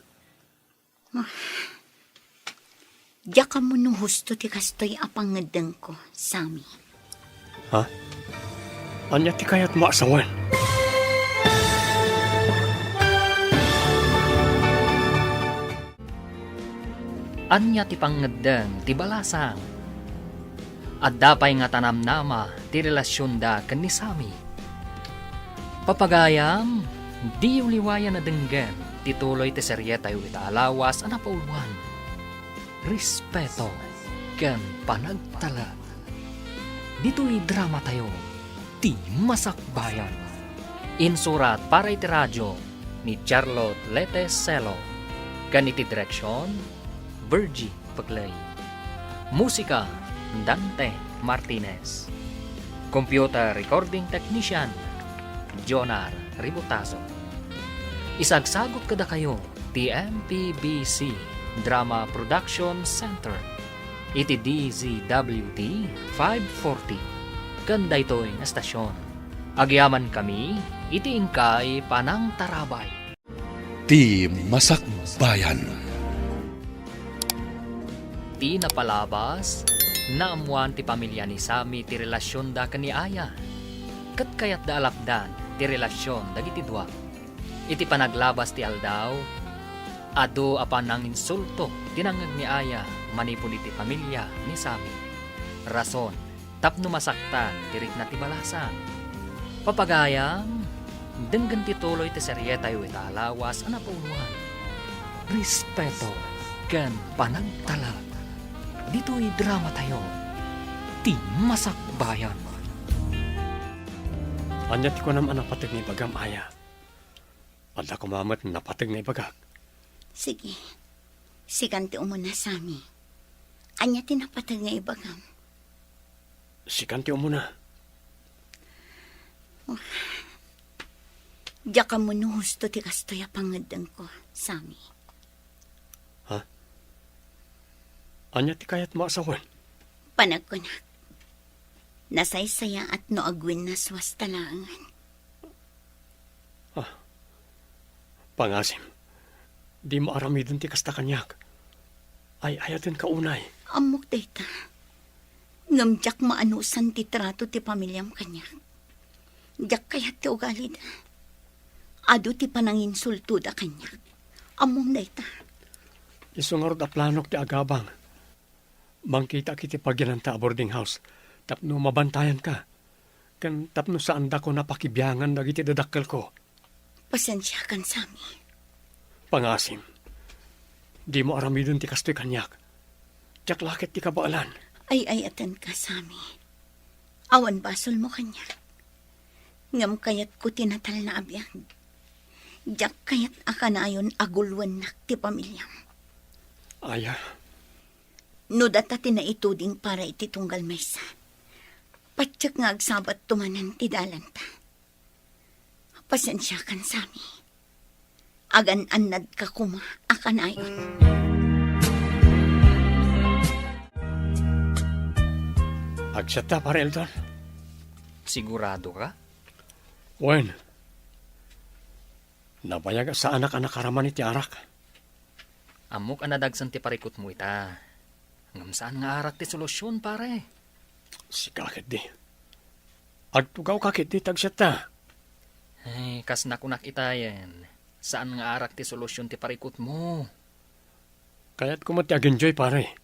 Diak ammo no husto ti kastoy a pangngeddengko, Sammy. Ha? Ania ti kayatmo a sawen? Ania ti pangngeddeng ti balasang? Adda pay nga tanamnama ti relasionda ken ni Sammy. Papagayam, diyo liwayan a denggen ti tuloy ti serietayo ita a lawas a napauluan, Respeto ken Panagtalek. Ditoy dramatayo, Ti Masakbayan. Insurat para iti radio ni Charlotte Lete Celo, ken iti direksion, Virgie Peclay. Musika, Dante Martinez. Computer recording technician, Jonar Ributazo. Isagsagut kadakayo ti M P B C Drama Production Center iti D Z W T five forty ken daytoy nga estasion. Agyamankami iti inkay panangtarabay. Ti Masakbayan. Ti napalabas, naammoan ti pamilia ni Sammy ti relasionda ken ni Aya, ket kayatda a lapdan ti relasion dagiti dua. Iti panaglabas ti aldaw, adu a pananginsulto ti nangngeg ni Aya manipud iti pamilia ni Sammy. Rason tapno masaktan ti rikna ti balasang. Papagayam, denggen ti tuloy ti serietayo ita a lawas a napauluan, Respeto ken Panagtalek. Ditoy dramatayo, Ti Masakbayan. Ania ti kunam a napateg nga ibagam, Aya? Adda koma met napateg nga ibagak. Sige. Sikan ti umuna, Sammy. Ania ti napateg nga ibagam? Sikan ti umuna. Diak ammo no husto ti kastoy a pangngeddengko, Sammy. Ha? Ania ti kayatmo a sawen? Panagkunak, nasaysayaat no agwinnaswasta laengen. Ah, pangasim, dimo aramiden ti kasta kaniak. Ay-ayatenka unay. Ammok dayta. Ngem diak maanusan ti trato ti pamiliam kaniak. Diak kayat ti ugalida. Adu ti pananginsultoda kaniak. Ammom dayta. Isu ngarud a planok ti agabang. Mangkitaak iti paginanta a boarding house tapno mabantayanka, ken tapno saandakon a pakibiangan dagiti dadakkelko. Pasensiakan, Sammy. Pangasim, dimo aramiden ti kastoy kaniak. Diak la ket ti kabaelan. Ay-ayatenka, Sammy. Awan basolmo kaniak. Ngem kayatko ti natalna a biag. Diak kayat a kanayon a gulwennak ti pamiliam. Aya. No data ti naituding para iti tunggal maysa, patiek nga agsabbatto manen ti dalanta. Pasensiakan, Sammy. Agan-annadka koma a kanayon. Agsiatta, Pare Elton. Sigurado ka? Wen. Nabayag a saanak a nakaraman iti arak. Ammok a nadagsen ti parikutmo ita. Ngem saan nga arak ti solusyon, pare. Sika ketdi. Agtugawka ketdi, tagsiatta. Ay, kas nakunak itayen, saan nga arak ti solusyon ti parikutmo. Kayatko met ti agenjoy, pare.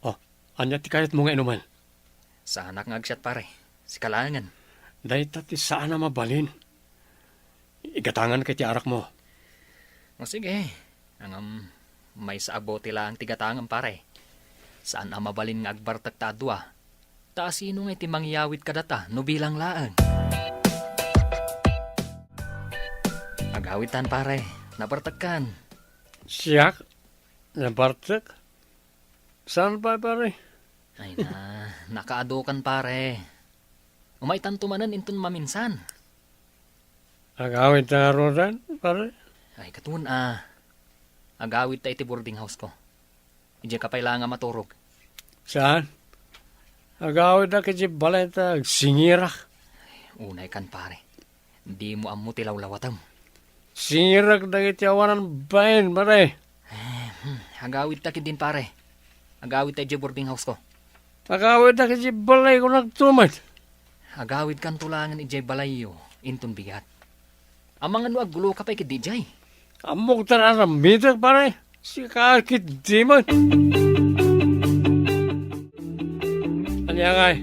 Oh, ania ti kayatmo nga inumen? Saanak nga agsiat, pare. Sika laengen. Dayta ti saan a mabalin. Igatanganka iti arakmo. O sige, ngem maysa a bote laeng ti gatangem, pare. Saan a mabalin nga agbartek ta a dua. Ta asino ngay ti mangyawid kadata no bilang laeng? Agawidtan, pare. Nabartekkan. Siak? Nabartek? Saan pay, pare? Ay na, nakaadukan, pare. Umaytanto manen inton maminsan. Agawidta ngaruden, pare? Ay, katon a. Agawidta iti boarding house ko. Idiay ka pay laeng a maturog. Saan? Agawidda iti balay ta agsingirak. Unay kan, pare. Dimo ammo ti lawlawatem. Singirak dagiti awanan bain, pare. Eh, hmm, agawidta ketdin, pare. Agawidta idiay boarding house ko. Agawidda iti balay ko nagtumet. Agawidkanto laengen idiay balayyo, inton bigat. Amangan no agguloka pay ketdi idiay. Ammok ta aramidek, pare. Sika ketdi met. Ania ngay?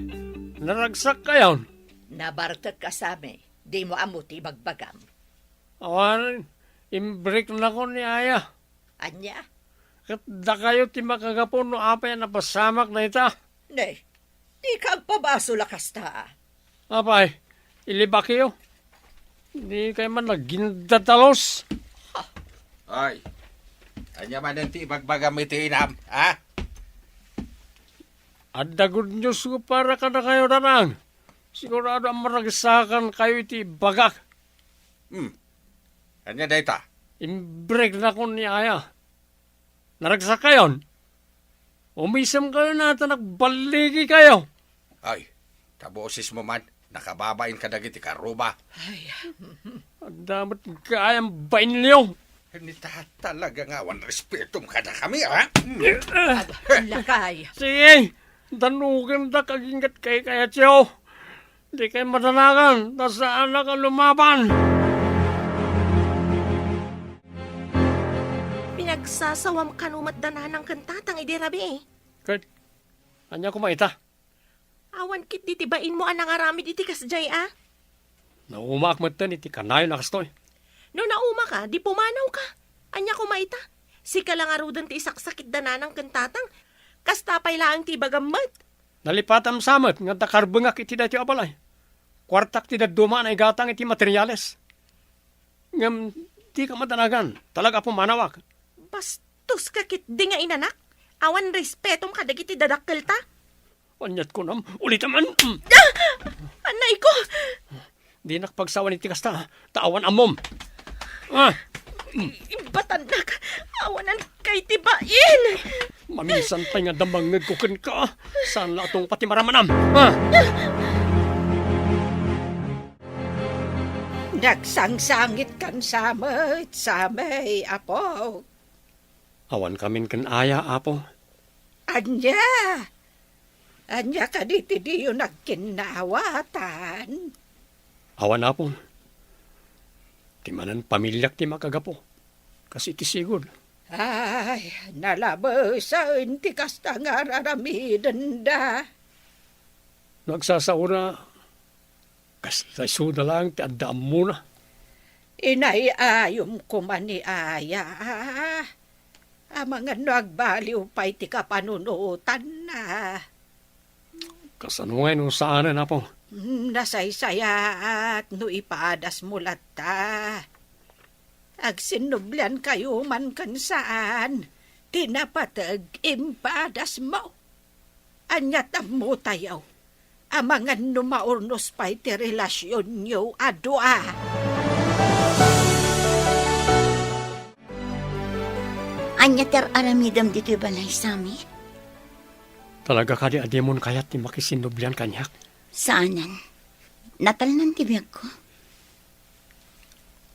Naragsak kayon? Nabartek ka, Sammy. Dimo ammo ti ibagbagam. Awan, imbreknakon ni Aya. Ania? Ket dakayo ti makagapu no apay a napasamak dayta. Ne, dika agpabasol a kasta. Apay, ilibakyo. Dikay man nagindadalos. Ay, ania manen ti ibagbagam iti inam, ha? Adda good news ko para kadakayo, Danang. Sigurado a maragsakan kayo iti bagak. Hmm. Ania dayta? Imbreknakon ni Aya. Naragsakayon? Umisem kayo na ta nagballigi kayo. Ay, ta boses mo man, nakababain kadagiti karuba. Ay, adda met gayam bainyo. Ni ta talaga nga awan respetom kadakami, ha? Lakay. Sige, danugendak aginggat kay kayatyo. Dikay madanagan, ta saanak a lumaban. Pinagsasawam kano met da nanang ken tatang idi rabii. Ket, ania koma ita? Awan ketdi ti bainmo a nangaramid iti kasdiay a? Naumaak metten iti kanayon a kastoy. No naumaka, di pumanawka. Ania koma ita? Sika la ngaruden ti isaksakit da nanang ken tatang. Kasta pay laeng ti ibagam met. Nalipatam sa met nga adda karbengak iti daytoy a balay. Kuartak ti dadduma a naigatang iti materiales. Ngem dika madanagan, talaga a pumanawak. Bastoska ketdi nga inanak. Awan respetom kadagiti dadakkelta. Aniat kunam, ulitam. Ah! Anayko! Dinak pagsawan iti kasta, ta awan ammom. Ah! Ibatannak, awanan kay ti bain! Maminsan pay nga damangngegko kenka, saan la a tungpa ti maramanam. Ah! Nagsangsangit kan sa met, Sammy, apo. Awan kamin ken Aya, Apo. Ania? Ania kadi ti diyo nagkinnawatan? Awan, Apo. Ti manen pamiliak ti makagapu. Kas iti sigud. Ay, nalabesen ti kasta nga ar-aramidenda. No agsasaona, kasta isuda laeng ti adda ammona. Inay-ayom koma ni Aya. Amangan no agbaliw pay ti kapanunotanna. Kasano ngay no saanen, Apo? Mm, nasaysayaat no ipadasmo latta. Agsinnubliankayo man ken saan ti napateg impadasmo. Ania ti ammotayo? Amangan no maurnos pay ti relasionyo a dua. Ania ti ar-aramidem ditoy balay, Sammy? Talaga kadi a dimon kayat ti makisinnublian kaniak? Saanen. Natalnan ti biagko.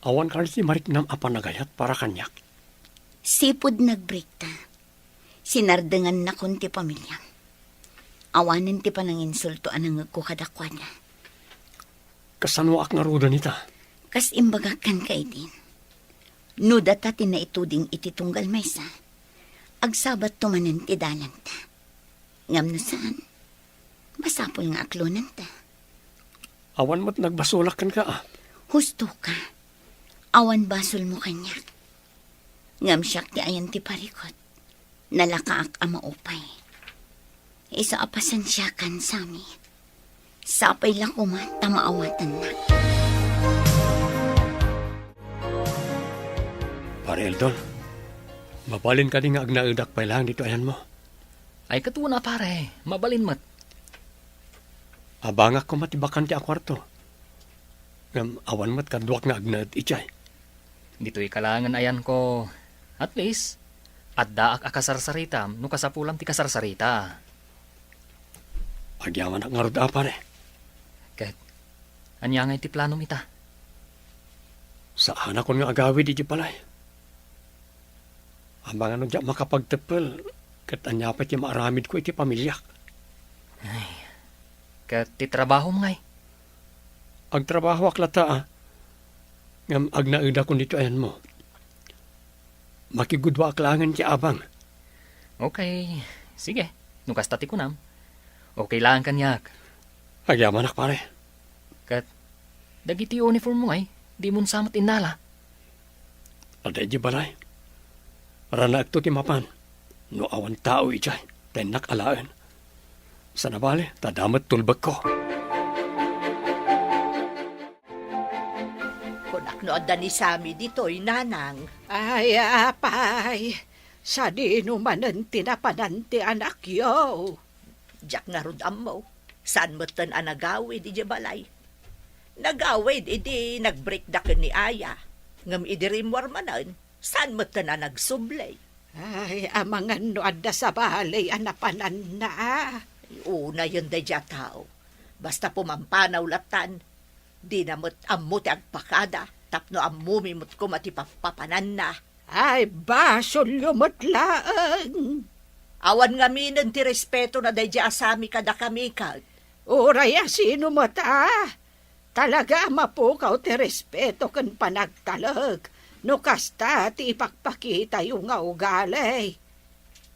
Awan kadi ti mariknam a panagayat para kaniak? Sipud nagbreakta, sinardengannakon ti pamiliam. Awanen ti pananginsulto a nangngegko kadakuada. Kasanoak ngaruden ita? Kas imbagak kenka idin, no data ti naituding iti tunggal maysa, agsabatto manen ti dalanta. Ngem no saan, masapul nga aklonanta. Awan met nagbasolak kenka, a? Husto ka. Awan basolmo kaniak. Ngem siak ti ayan ti parikut. Nalakaak a maupay. Isu a pasensiakan, Sammy. Sapay la koma ta maawatannak. Pare Eldon, mabalin kadi nga agnaedak pay laeng ditoy ayanmo? Ay, ket wen a, pare, mabalin met. Abangak koma ti bakante a kuarto. Ngem awan met kaduak nga agnaed idiay. Ditoy ka laengen ayanko. At least, addaak a kasarsaritam no kasapulam ti kasarsarita. Agyamanak ngarud a, pare. Ket, ania ngay ti planom ita? Saanakon nga agawid idiay balay. Amangan no diak makapagteppel, ket ania pay ti maaramidko iti pamiliak? Ay, ket ti trabahom ngay? Agtrabahoak latta, a. Ngem agnaedakon ditoy ayanmo. Makigudwaak laengen ti abang. Okay, sige. No kasta ti kunam, okay laeng kaniak. Agyamanak, pare. Ket, dagiti uniform mo ngay, dimon sa met innala? Adda idiay balay. Ranaekto ti mapan. No awan tao idiay, ta innak alaen. Sana bale, ta adda met tulbekko. Kunak no adda ni Sammy ditoy, nanang. Ay, apay, sadino manen ti napanan ti anakyo? Diak ngarud ammo. Saan metten a nagawid idiay balay. Nagawid idi nagbreakda ken ni Aya. Ngem idi rimmuar manen, saan metten a nagsubli. Ay, amangan no adda sabali a napananna. Ay, unayen daydiay a tao. Basta pumampanaw lattan, dina met ammo ti agpakada, tapno ammomi met koma ti pappapananna. Ay, basolyo met laeng. Awan ngaminen ti respetona daydiay a Sammy kadakami ket. Uray a sino met a, talaga a mapukaw ti respeto ken panagtalek no kasta ti ipakpakitayo nga ugali.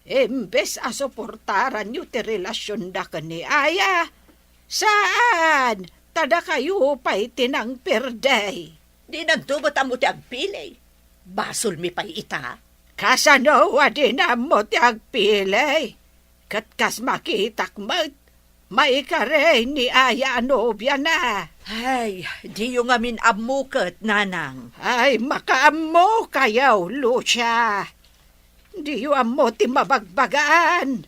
Imbes a suportaranyo ti relasionda ken ni Aya, saan, ta dakayo pay ti nangperde. Dinanto met ammo ti agpili. Basolmi pay ita. Kasano a dina ammo ti agpili? Ket kas makitak met, maikari ni Aya a nobiana. Ay, diyo ngamin ammo ket, nanang. Ay, makaammokayo, Lucia. Diyo ammo ti mabagbagaan.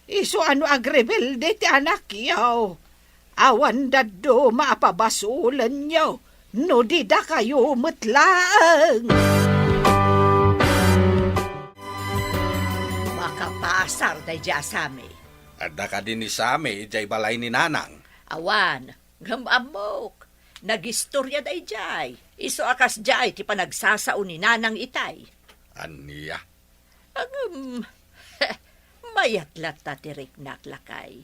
Isu a no agrebelde ti anakyo, awan dadduma a pabasolenyo no di dakayo met laeng. Makapasar daydiay a Sammy. Adda kadi ni Sammy idiay balay ni nanang? Awan, ngem ammok. Nagistoria daydiay. Isu a kasdiay ti panagsasao ni nanang itay. Ania? Ngem, mayat latta ti riknak, lakay.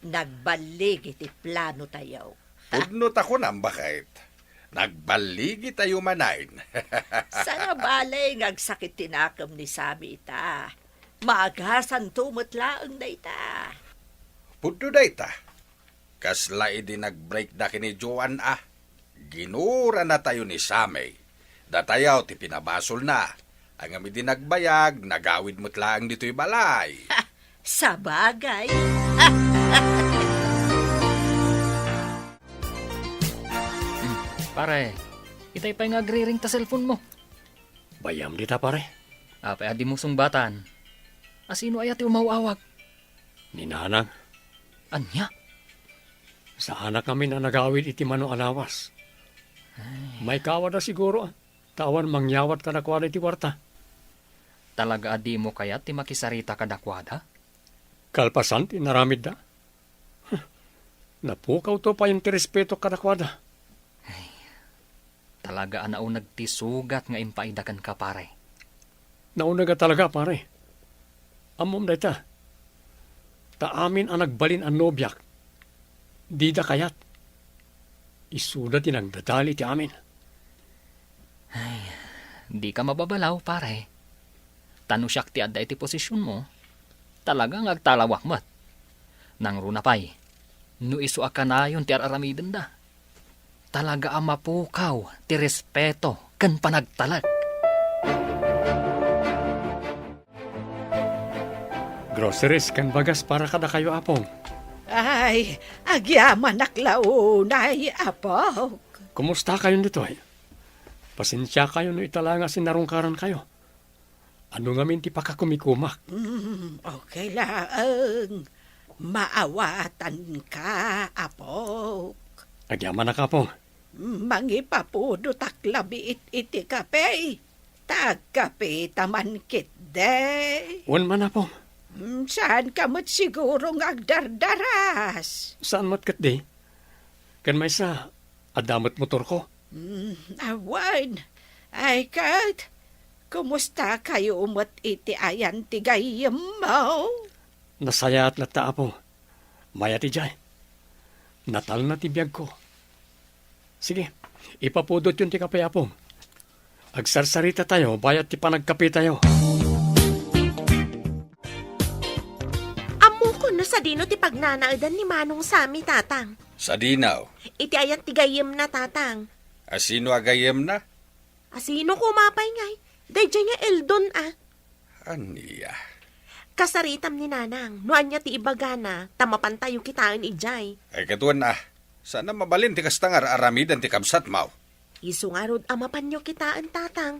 Nagballigi ti planotayo. Pudno ta kunam, baket. Nagballigitayo manen. Sana bale nga agsakit ti nakem ni Sammy ita. Maagasanto met laeng dayta. Pudno dayta. Kasla idi nagbreakda ken ni Joan a, ginuranatayo ni Sammy. Datayo ti pinabasolna. Ngem idi nagbayag, nagawid met laeng ditoy balay. Sabagay. Hmm, pare, Itay pay nga agriring ta cellphone mo. Bayam dita, pare. Apay a dimo sungbatan? Asino aya ti umaw-awag? Ni Nanang. Ania? Saanak ngamin a nagawid iti mano a lawas. Ay. Maikawada siguro, ah. Ta awan mangyawat kadakuada iti kuarta. Talaga a dimo kayat ti makisarita kadakuada? Kalpasan ti inaramidda. Huh. Napukawto payen ti respeto kadakuada. Ay, talaga a nauneg ti sugat nga impaayda kenka, pare. Nauneg a talaga, pare. Ammom dayta. Ta amin a nagbalin a nobiak, dida kayat. Isuda ti nagdadali ti amin. Ay, dika mababalaw, pare. Ta no siak ti adda iti posisionmo, talaga nga agtalawak met. Nangruna pay, no isu a kanayon ti ar-aramidenda, talaga a mapukaw ti respeto ken panagtalek. Groceries ken bagas para kadakayo, Apong. Ay, agyamanak la unay, Apok. Kumusta kayon ditoy? Pasensiakayo no ita la nga sinarungkarankayo. Adu ngamin ti pakakumikumak. Mm, okay laeng. Maawatanka, Apok. Agyamanak, Apong. Mangipapudotak labiit iti kape. Ta agkapeta man ketdi. Wen man, Apong. Mm, saanka met siguro nga agdardaras? Saan met ketdi. Ken maysa, adda met motorko. Mm, awan. Ay, ket, kumusta kayo met iti ayan ti gayyemmo? Nasayaat latta, Apo. Mayat idiay. Natalna ti biagko. Sige, ipapudotyon ti kape, Apo. Agsarsarita tayo, bayat ti panagkape tayo. Ammokon no sadino ti pagnanaedan ni Manong Sammy, Tatang. Sadino? Iti ayan ti gayyemna, Tatang. Asino a gayyemna? Asino koma pay ngay? Daydiay nga Eldon a. Ania? Kasaritam ni Nanang, no ania ti ibagana, ta mapantayo kitaen idiay. Ay, ket wen a, saan a mabalin ti kasta nga ar-aramiden ti kabsatmo. Isu ngarud a mapanyo kitaen, Tatang.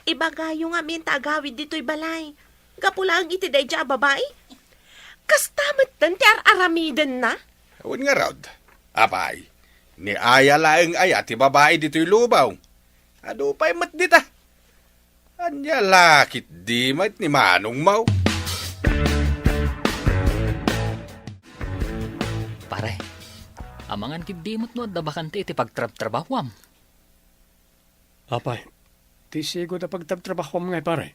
Ibagayo ngamin ta agawid ditoy balay. Gapu laeng iti daydiay a babai. Kasta metten ti ar-aramidenna. Wen ngarud, apay, ni aya laeng aya ti babai ditoy lubong. Adu pay met dita. Ania la ketdi met ni manongmo? Pare, amangan ketdi met no adda bakante iti pagtrabtrabahuam. Apay, ti sigud a pagtrabtrabahuam ngay, pare?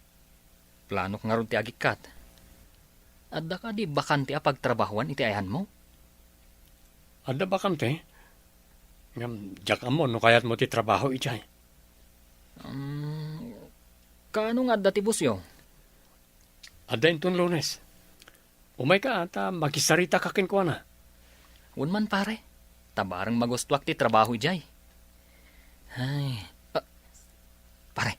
Planok ngarud ti agikkat. Adda kadi bakante a pagtrabahuan iti ayanmo? Adda bakante. Ngem diak ammo no kayatmo ti trabaho idiay. Um, kaano nga adda ti bossyo? Adda inton Lunes. Umayka ta makisarita ka kenkuana. Wen man, pare. Ta bareng magustuak ti trabaho idiay. Ay, ah, pare.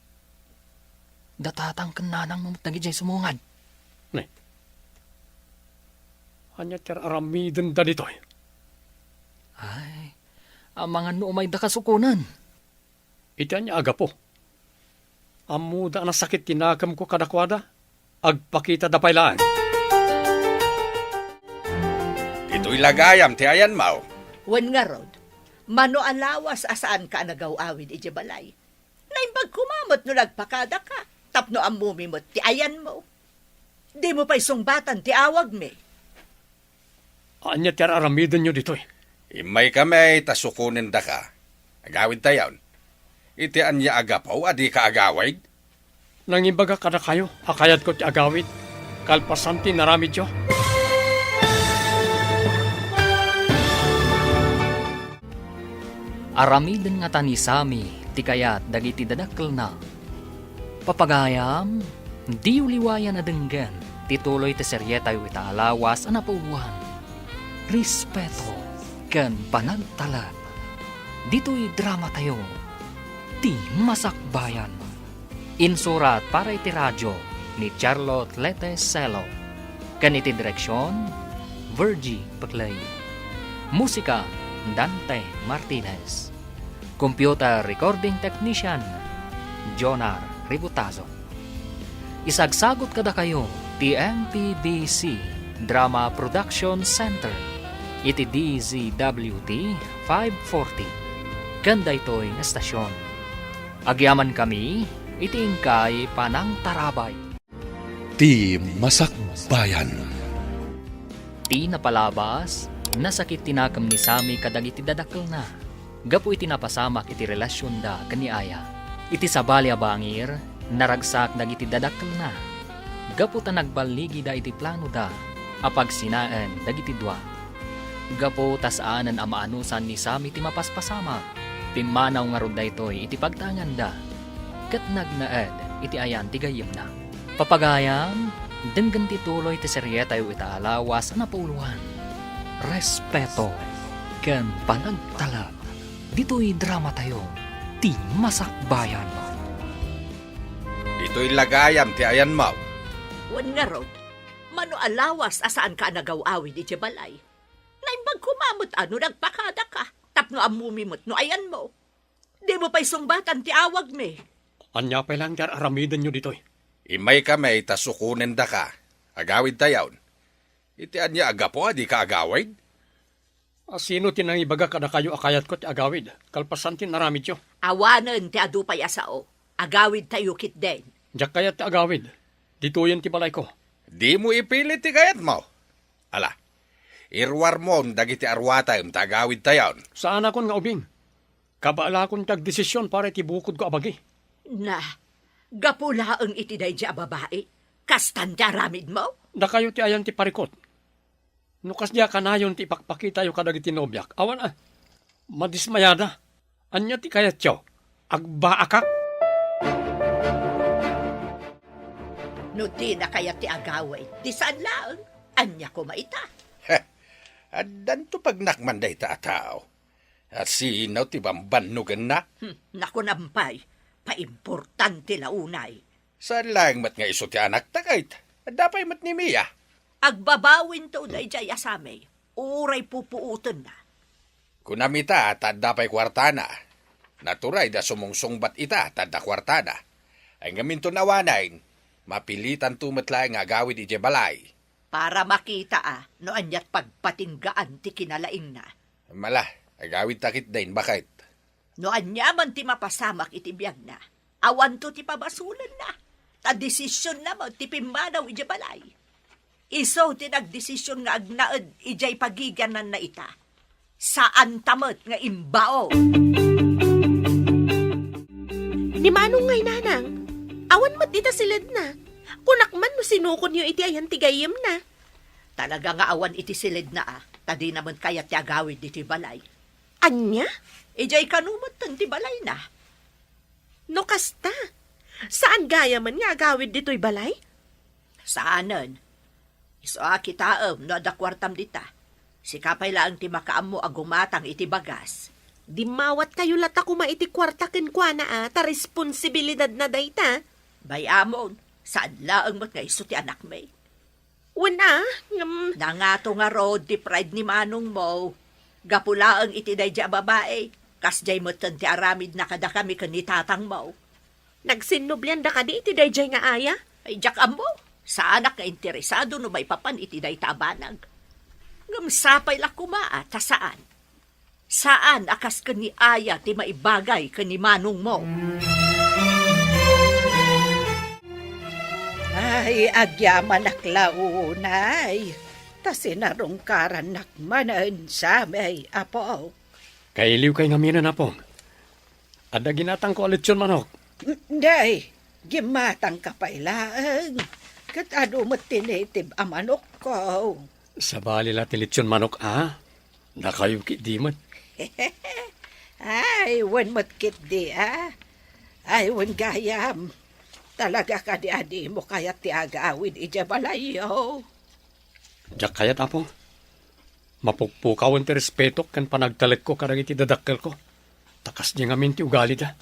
Da Tatang ken Nanangmo met dagidiay sumungad. Ne. Ania ti ar-aramidenda ditoy? Ay, amangan no umayda kasukonen. Iti ania a gapu? Ammoda a nasakit ti nakemko kadakuada, agpakitada pay laeng. Ditoy la gayam ti ayanmo. Wen ngarud, mano a lawas a saanka a nagaw-awid idiay balay. Naimbag koma met no nagpakadaka, tapno ammomi met ti ayanmo. Dimo pay sungbatan ti awagmi. Ania ti ar-aramidenyo ditoy? Immaykami ta sukonendaka. Agawidtayon. Iti ania a gapu a dika agawid? Nangimbaga kadakayo a kayatko ti agawid, kalpasan ti inaramidyo. Aramiden ngata ni Sammy ti kayat dagiti dadakkelna. Papagayam, diyo liwayan a denggen ti tuloy ti serietayo ita a lawas a napauluan, respeto, ken panagtalek. Ditoy dramatayo, Ti Masakbayan. Insurat para iti radio ni Charlotte Lete Celo, ken iti direksion, Virgie Peclay. Musika, Dante Martinez. Computer Recording Technician, Jonar Ributazo. Isagsagut kadakayo ti M P B C Drama Production Center iti D Z W T five forty ken daytoy nga estasion. Agyamankami iti inkay panangtarabay. Ti Masakbayan. Ti napalabas, nasakit ti nakem ni Sammy kadagiti dadakkelna gapu iti napasamak iti relasionda ken ni Aya. Iti sabali a bangir, naragsak dagiti dadakkelna gapu ta nagballigida iti planoda a pagsinaen dagiti dua. Gapu ta saanen a maanusan ni Sammy ti mapaspasamak, pimmanaw ngarud daytoy iti pagtaenganda ket nagnaed iti ayan ti gayyemna. Papagayam, denggen ti tuloy ti serietayo ita a lawas a napuloan, respeto ken panagtalek. Ditoy dramatayo, Ti Masakbayan. Ditoy la gayam ti ayanmo. Wen ngarud, mano a lawas a saanka a nagaw-awid idiay balay? Naimbag koma met a no nagpakadaka tapno ammomi met no ayanmo. Dimo pay sungbatan ti awagmi. Ania pay laeng ti ar-aramidenyo ditoy? Immaykami ta sukonendaka. Agawidtayon. Iti ania a gapu a dika agawid? A sino ti nangibaga kadakayo a kayatko ti agawid, kalpasan ti inaramidyo? Awanen ti adu pay a sao. Agawidtayo ketdin. Diak kayat ti agawid. Ditoyen ti balayko. Dimo ipilit ti kayatmo. Ala, iruarmon dagiti aruatem ta agawidtayon. Saanakon nga ubing. Kabaelakon ti agdesision para iti bukodko a bagi. Na, gapu laeng iti daydi a babai, kastan ti aramidmo? Dakayo ti ayan ti parikut. No kasdi a kanayon ti ipakpakitayo kadagiti nobiak, awan a, madismayada. Ania ti kayatyo? Agbaakak? No dina kayat ti agawid, di saan laeng. Ania koma ita? Heh, addanto pagnakman dayta a tao. A sino ti bambannogenna? Hmm, nakunam pay, paimportante la unay. Saan laeng met nga isu ti anakta ket adda pay met ni Mia. Agbabawinto daydiay a Sammy, uray pupuotenna. Kunam ita ta adda pay kuartana. Naturay a sumungsungbat ita ta adda kuartana. Ay ngamin ton awanen, mapilitanto met laeng nga agawid idiay balay. Para makita a no aniat pagpatinggaan ti kinalaingna. Mala, agawidta ketdin, baket. No aniaman ti mapasamak iti biagna, awanto ti pabasolenna. Ta desisionna met ti pimmanaw idiay balay. Isu ti nagdesisyon nga agnaed idiay pagigiannanna ita. Saanta met nga imbao. Ni Manong ngay, Nanang, awan met ita siledna. Kunak man no sinukonyo iti ayan ti gayyemna. Talaga nga awan iti siledna a, ta dina met kayat ti agawid ditoy balay. Ania? Idiay kano metten ti balayna. No kasta, saan gayamen nga agawid ditoy balay? Saanen. Isu a kitaem no adda kuartam dita. Sika pay laeng ti makaammo a gumatang iti bagas. Dimmawatkayo latta koma iti kuarta kenkuana a, ta responsibilidadna dayta. Bay-amon, saan laeng met nga isu ti anakmi. Wen a, ngem. Nangato ngarud ti pride ni manongmo. Gapu laeng iti daydiay a babai, kasdiay metten ti aramidna kadakami ken ni tatangmo. Nagsinnublianda kadi iti daydiay nga aya? Ay, diak ammo. Saanak nga interesado no maipapan iti dayta a banag. Ngem sapay la koma a ta saan. Saan a kas ken ni Aya ti maibagay ken ni manongmo. Ay, agyamanak la unay, ta sinarungkarannak manen samay, Apo. Kailiwkay ngaminen, Apong. Adda ginatangko a litson manok. Day, gimmatangka pay laeng. Ket adu met ti native a manokko. Sabali la ti litson manok, a? Dakayo ketdi met. Ay, wen met ketdi, a? Ay, wen gayam. Talaga kadi a dimo kayat ti agawid idiay balayyo? Diak kayat, Apo. Mapukpukawen ti respetok ken panagtalekko kadagiti dadakkelko. Ta kasdi ngamin ti ugalida.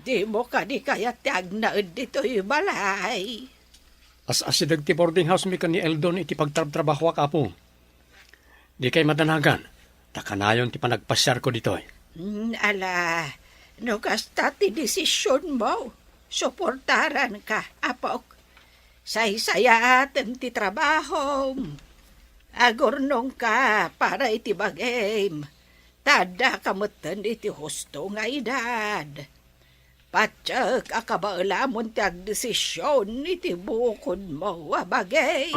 Dimo kadi kayat ti agnaed ditoy balay? As-asideg ti boarding house mi ken ni Eldon iti pagtrabtrabahoak, Apo. Dikay madanagan, ta kanayon ti panagpasiarko ditoy. Mm, ala, No kasta ti desisionmo, suportaranka, apok. Saysayaatem ti trabahom. Agurnongka para iti bagim. Ta addaka metten iti husto nga edad. Patiek a kabaelamon ti agdesision iti bukodmo a bagi.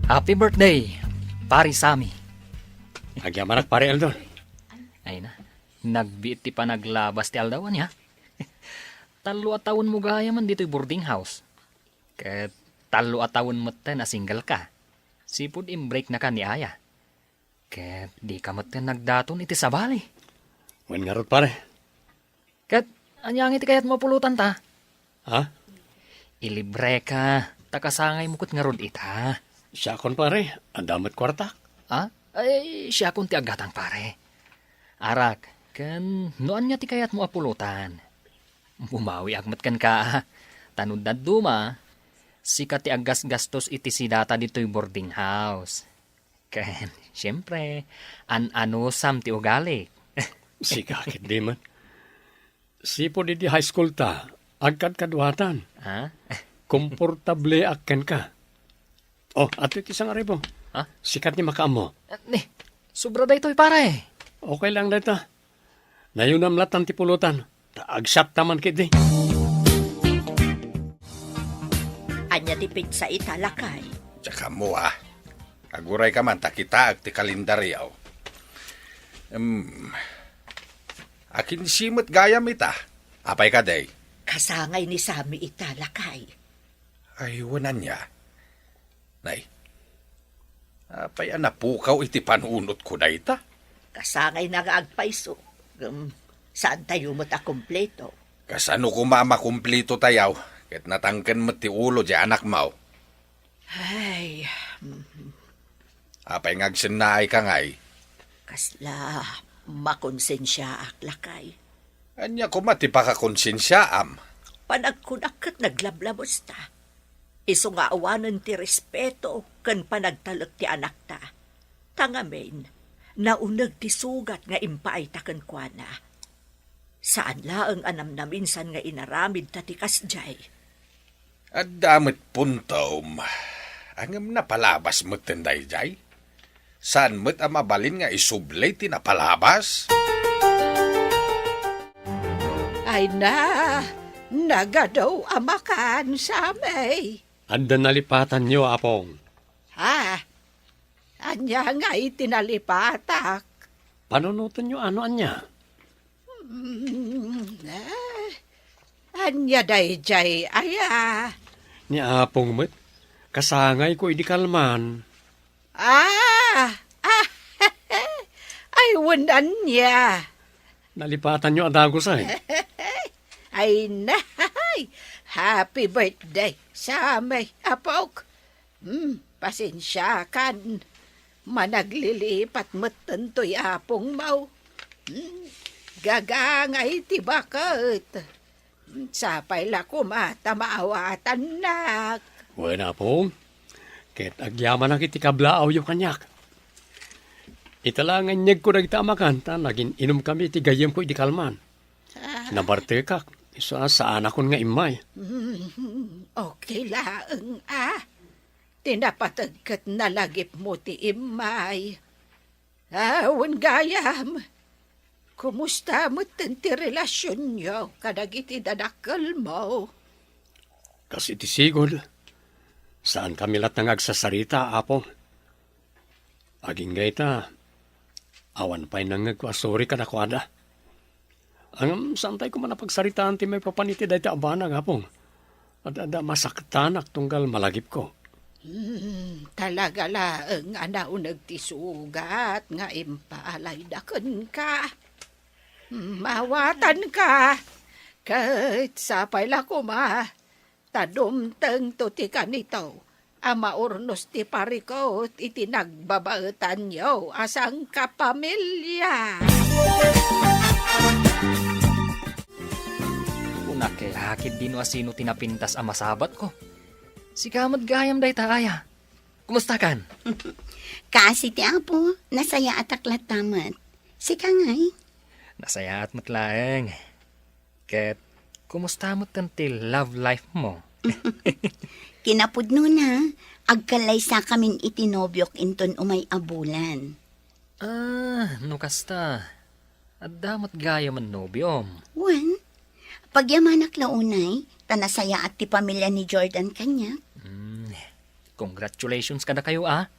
Happy birthday, Pare Sammy. Agyamanak, Pare Eldon. Ay na, nagbiit ti panaglabas ti aldaw, ania? Tallo a tawenmo gayam ditoy boarding house. Ket tallo a tawen metten a single ka. Sipud imbreaknaka ni Aya. Ket dika metten nagdaton iti sabali. Wen ngarud, pare. Ket ania ngay ti kayatmo a pulotanta? Ha? Ilibreka, ta kasangaymo ket ngarud ita. Siakon, pare, adda met kuartak. Ha? Ay, siakon ti aggatang, pare. Arak, ken no ania ti kayatmo a pulotan? Bumawiak met kenka, a. Ta no dadduma, sika ti aggasgastos iti sidata ditoy boarding house. Ken, siempre, an-anusam ti ugalik. Sika ket di met. Sipud idi high school ta, agkadkaduatan. Ha? Komportableak kenka. Oh, adtoy ti sangaribo. Ha? Sika ti makaammo. Ah, ni, sobra daytoy, pare. Okay lang dayta. Nayunam latan ti pulotan. Ta agsapta man ketdi. Ania ti petsa ita, lakay? Diak ammo, a. Agurayka man ta kitaek ti kalendario. Em, akinse met gayam ita. Apay kadi? Kasangay ni Sammy ita, lakay. Ay, wen ania? Nay, apay a napukaw iti panunotko dayta? Kasangayna nga agpayso. Ngem, saantayo met a kumpleto. Kasano koma a makumpletotayo? Ket natangken met ti ulo diay anakmo. Ay, mm. Apay nga agsennaayka ngay? Kasla makonsensiaak, lakay. Ania koma ti pakakonsensiaam? Panagkunak ket naglablabesta. Isu nga awanen ti respeto ken panagtalek ti anakta. Ta ngamin, nauneg ti sugat nga impaayta kenkuana. Saan laeng a namnaminsan nga inaramidta ti kasdiay. Adda met puntom, ngem napalabas metten daydiay. Saan met a mabalin nga isubli ti napalabas? Ay na, nagadu a makan, Sammy. Adda nalipatanyo, Apong. Ha? Ania ngay ti nalipatak? Panunotenyo a no ania? Hmm, eh, ania daydiay aya? Ni Apong met, kasangayko idi kalman. Ah! Ah! Ay, wen ania? Nalipatanyo a dagus, ay. Ay, nay! Happy birthday, Sammy, apok. Hmm, pasensiakan. Managlilipat metten toy apongmo. Hmm, gagangay ti baket. Hmm, sapay la koma ta maawatannak. Wen, Apong. Ket agyamanak iti kablaawyo kaniak. Ita la nga inyegko dagita a makan, ta nagin-inomkami iti gayyemko idi kalman. Ah. Nabartekak, isu a saanakon nga immay. Hmm, okay laeng, a. Ti napateg ket nalagipmo ti immay. Ah, wen gayam, kumusta metten ti relasionyo kadagiti dadakkelmo? Kas iti sigud, saankami latta nga agsasarita, Apo. Agingga ita, awan pay nangngegko a suri kadakuada. Ngem saantay koma a pagsaritaan ti maipapan iti dayta a banag, Apo. Ad-, adda masaktanak tunggal malagipko. Hmm, talaga laeng a nauneg ti sugat nga impaalayda kenka. Hmm, maawatanka. Ket sapay la koma, ta dumtengto ti kanito a maurnos ti parikut iti nagbabaetanyo a sangkapamilya. Kunak la ketdi no asino ti napintas a masabatko. Sika met gayam dayta, Aya. Kumustakan? Kaasi ti Apo, nasayaatak latta met. Sika ngay? Nasayaat met laeng. Ket, kumusta met ti love life mo? Kinapudnona, agkallaysakamin iti nobiok inton umay a bulan. Ah, no kasta, adda met gayam a nobiom. Wen, pagyamanak la unay, ta nasayaat ti pamilya ni Jordan kaniak. Mm, congratulations kadakayo, ah.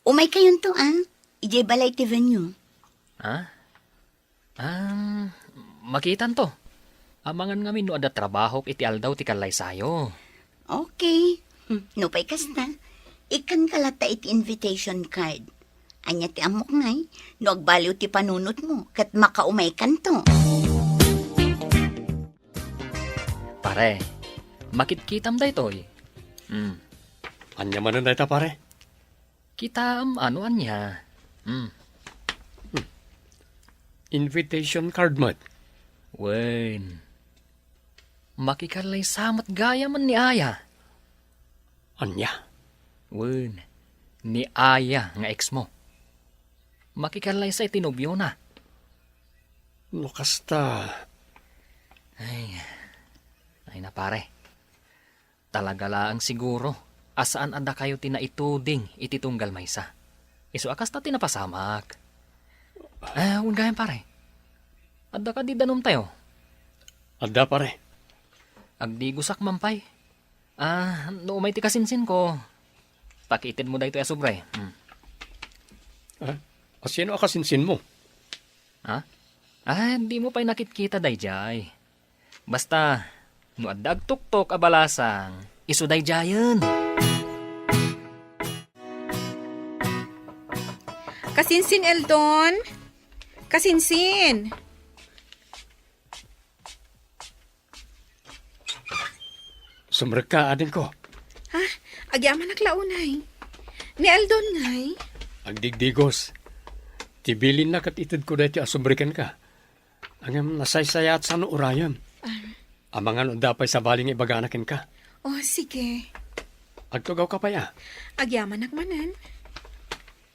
Umaykayonto, ah. Idiay balay ti venue. Ah? Ah, makitanto. Amangan ngamin no adda trabahok iti aldaw ti kallaysayo. Okay. Hmm, nupay kasta, ikkanka latta iti invitation card. Ania ti ammok ngay, no agbaliw ti panunotmo, ket makaumaykanto. Pare, makitkitam daytoy. Hmm. Ania manen dayta, pare? Kitaem a no ania. Hmm. Hmm. Invitation card met. Wen. Makikallaysa met gayam ni Aya. Ania? Wen, ni Aya nga ex mo. Makikallaysa iti nobiona. No kasta. Ay, ay na pare. Talaga laeng siguro a saan a dakayo ti naituding iti tunggal maysa. Isu a kasta ti napasamak. Ah, wen gayam, pare. Adda kadi danumtayo? Adda, pare. Agdigosak man pay. Ah, no umay ti kasinsinko, pakiitedmo daytoy a sobre. Hmm. Ah, asino a kasinsinmo? Ha? Ah, dimo pay nakitkita daydiay. Basta, no adda agtuktok a balasang, isu daydiayen. Kasinsin, Eldon? Kasinsin! Sumrekka, adingko. Ha? Agyamanak la unay. Ni Eldon ngay? Agdigdigos. Ti bilinna ket itedko daytoy a sobre kenka. Ngem nasaysayaat sano urayem. Ah. Amangan no adda pay sabali nga ibagana kenka. Oh, sige. Agtugawka pay, a? Agyamanak manen.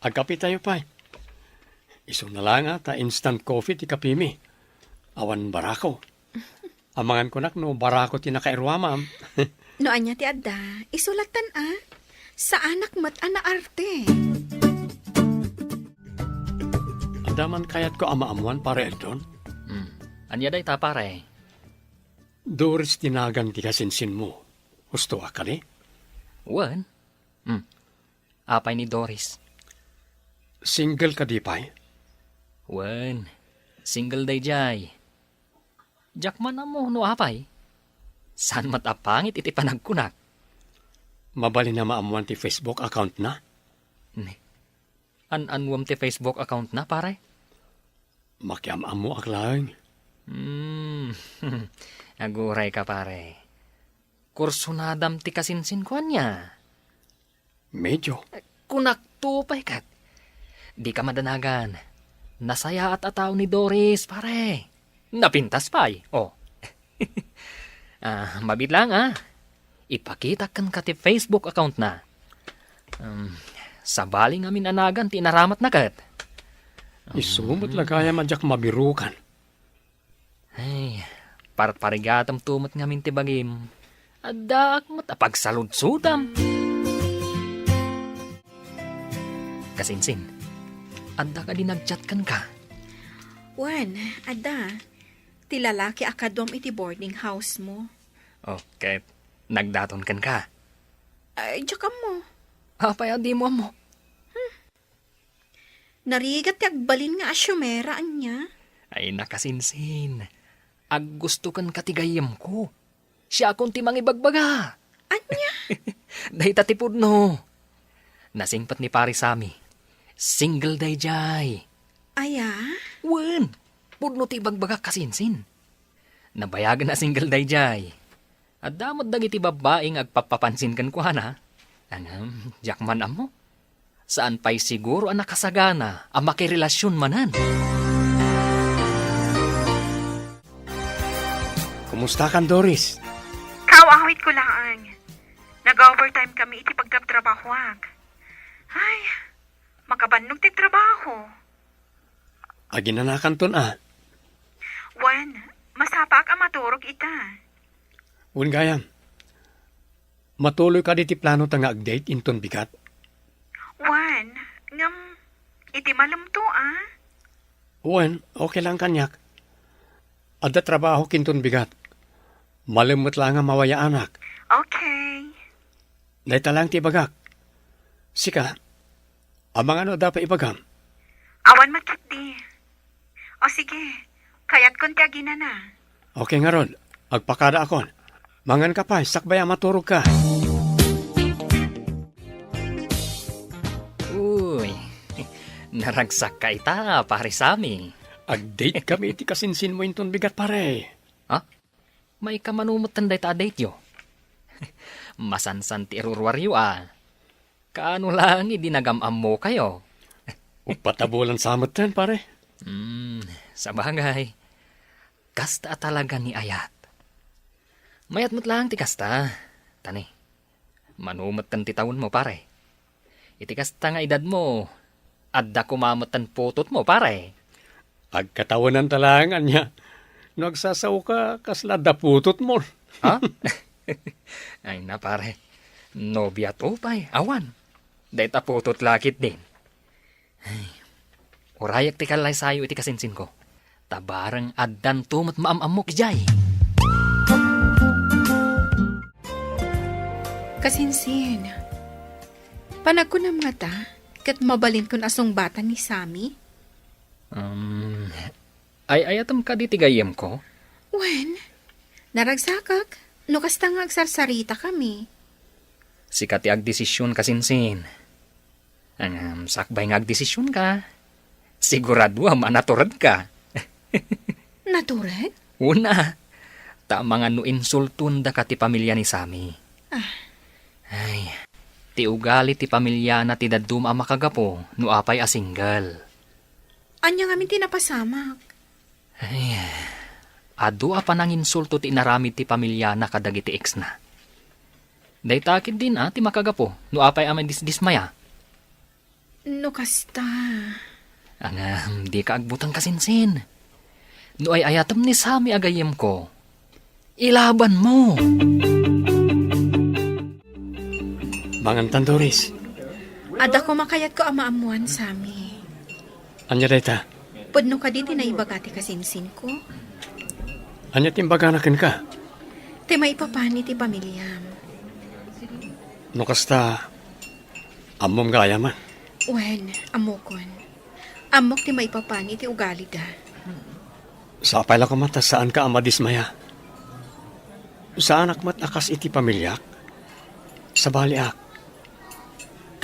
Agkapitayo pay. Isuna la nga ta instant coffee ti kapimi. Awan barako. Amangan kunak no barako ti nakairuamam. No ania ti adda, isu lattan a. Saanak met a naarte. Adda man kayatko a maammuan, Pare Eldon? Hmm. Ania dayta, pare? Doris ti nagan ti kasinsinmo. Husto a kadi? Wen. Hmm. Apay ni Doris? Single kadi pay? Wen. Single daydiay. Diak man ammo no apay. Saan met a pangit iti panagkunak. Mabalin a maammuan ti Facebook account na? Ne. An-annuem ti Facebook account na, pare? Makiam-ammoak laeng. Hmm. Aguray ka, pare. Kursunadam ti kasinsinko ania? Medyo. Kunak to pay ket. Dika madanagan. Nasayaat a tao ni Doris, pare. Napintas pay. Oh. Ah, mabiit lang, ah. Ipakitak kenka ti Facebook account na. Um, sabali ngamin a nagan ti inaramatna ket. Isu met la gayam a diak mabirukan. Ay, parparigatam to met ngamin ti bagim. Addaak met a pagsaludsodam. Kasinsin, adda kadi nag-chat kenka? Wen, adda. Ti lalaki a kaduam iti boarding house mo. Oh, ket nagdaton kenka? Ay, diak ammo. Apay a dimo ammo? Narigat ti agbalin nga asiomera, ania? Ay, nakasinsin. Aggusto kenka ti gayyemko. Siakon ti mangibagbaga. Ania? Dayta ti pudno. Nasingpet ni Pare Sammy. Single daydiay. Aya? Wen, pudno ti ibagbagak, kasinsin. Nabayagen a single daydiay. Adda met dagiti babbai nga agpappapansin kenkuana. Ngem, diak man ammo. Saan pay siguro a nakasagana a makirelasion manen. Kumustakan, Doris? Kaawawitko laeng. Nag-overtime kami iti pagtrabtrabahoak. Ay, makabannog ti trabaho. Aginanakanton a. Wen, masapaak a maturog ita. Wen gayam. Matuloy kadi ti planota nga ag-date inton bigat? Wen, ngem iti malemto a. Wen, okay lang kaniak. Adda trabahok inton bigat. Malem met laeng a mawayaanak. Okay. Dayta laeng ti ibagak. Sika, amangan no adda pay ibagam? Awan met ketdi. O sige, kayatkon ti aginana. Okay ngarud, agpakadaakon. Manganka pay, sakbay a maturogka. Uy, naragsakka ita, Pare Sammy. Ag-date kami iti kasinsinmo inton bigat, pare. Ha? Maikkamano metten dayta a date-yo? Masansan ti iruruaryo a. Kaano laeng idi nagam-ammokayo? Uppat a bulan sa metten, pare. Hmm, sabagay. Kasta a talaga ni ayat. Mayat met laeng ti kasta. Tani, mano metten ti tawenmo, pare? Iti kasta nga edadmo, adda koma metten putotmo, pare. Agkatawenanta laeng ania. No agsasaoka, kasla adda putotmo. Ha? Ay na, pare. Nobiato pay, awan. Dayta putot la ketdin. Ay, urayak ti kallaysayo iti kasinsinko. Ta bareng addanto met maam-ammok idiay. Kasinsin, panagkunam ngata, ket mabalinkon a sungbatan ni Sammy? Um, ay-ayatem kadi ti gayyemko? Wen, naragsakak, no kasta nga agsarsaritakami. Sika ti agdesision, kasinsin. Ngem sakbay nga agdesisionka, siguraduam a naturedka. Natured? Una, ta amangan no insultondaka ti pamilya ni Sammy. Ah. Ay, ti ugali ti pamilyana ti dadduma a makagapu no apay a single. Ania ngamin ti napasamak? Ay, adu a pananginsulto ti inaramid ti pamilyana kadagiti exna. Dayta ketdin a ti makagapu no apay a madisdismaya. No kasta. Ngem, dika agbuteng, kasinsin. No ay-ayatem ni Sammy a gayyemko, ilabanmo. Mangantan, Doris. Adda koma kayatko a maammoan, Sammy. Ania dayta? Pudno kadi ti naibaga ti kasinsinko? Ania ti imbagana kenka? Ti maipapan iti pamiliam. No kasta, ammom gayamen? Wen, ammokon. Ammok ti maipapan iti ugalida. Sapay la koma ta saanka a madismaya. Saanak met a kas iti pamiliak. Sabaliak.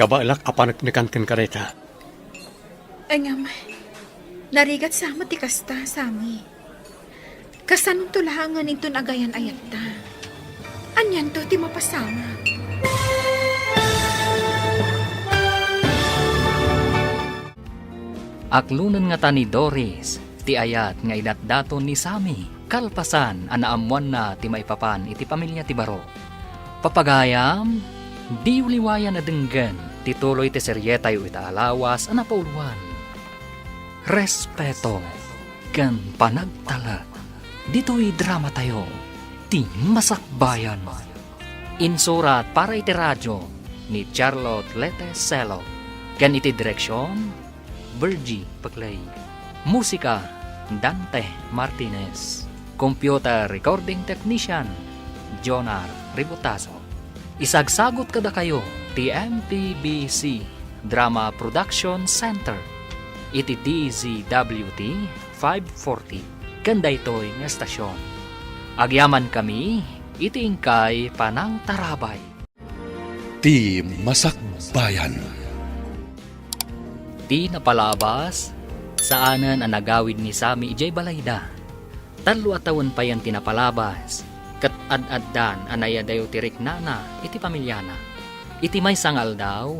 Kabaelak a paneknekan kenka dayta. Ngem, narigat sa met ti kasta, Sammy. Kasanonto laengen inton agayan-ayatta? Anianto ti mapasamak? Aklonen ngata ni Doris ti ayat nga idatdaton ni Sammy kalpasan a naammoanna ti maipapan iti pamilya ti baro. Papagayam, diyo liwayan a denggen ti tuloy ti serietayo ita a lawas a napauloan. Respeto ken panagtalek ditoy dramatayo, Ti Masakbayan. Insurat para iti radio ni Charlotte Lete Selo ken iti direksion, Virgie Peclay. Musika, Dante Martinez. Computer recording technician, Jonar Ributazo. Isagsagut kadakayo ti M P B C Drama Production Center iti D Z W T five forty ken daytoy nga estasion. Agyamankami iti inkay panangtarabay. Ti Masakbayan. Ti napalabas, saanen a nagawid ni Sami idiay balayda. Tallo a tawen payen ti napalabas, ket ad-addan a naiyadayo ti riknana iti pamiliana. Iti maysa nga aldaw,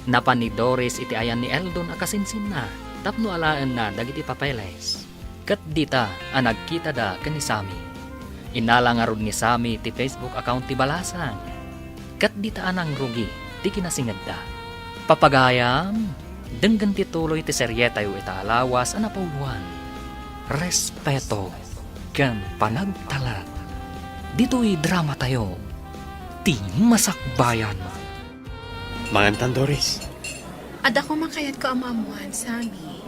napan ni Doris iti ayan ni Eldon a kasinsinna tapno alaenna dagiti papeles. Ket dita a nagkitada ken ni Sammy, innala ngarud ni Sammy ti Facebook account ti balasang. Ket dita a nangrugi ti kinasingedda. Papagayam, denggen ti tuloy ti serietayo ita a lawas a napauluan, Respeto ken Panagtalek. Ditoy dramatayo, ti masakbayan. Mangantan, Doris. Adda koma kayatko a maammuan, Sammy.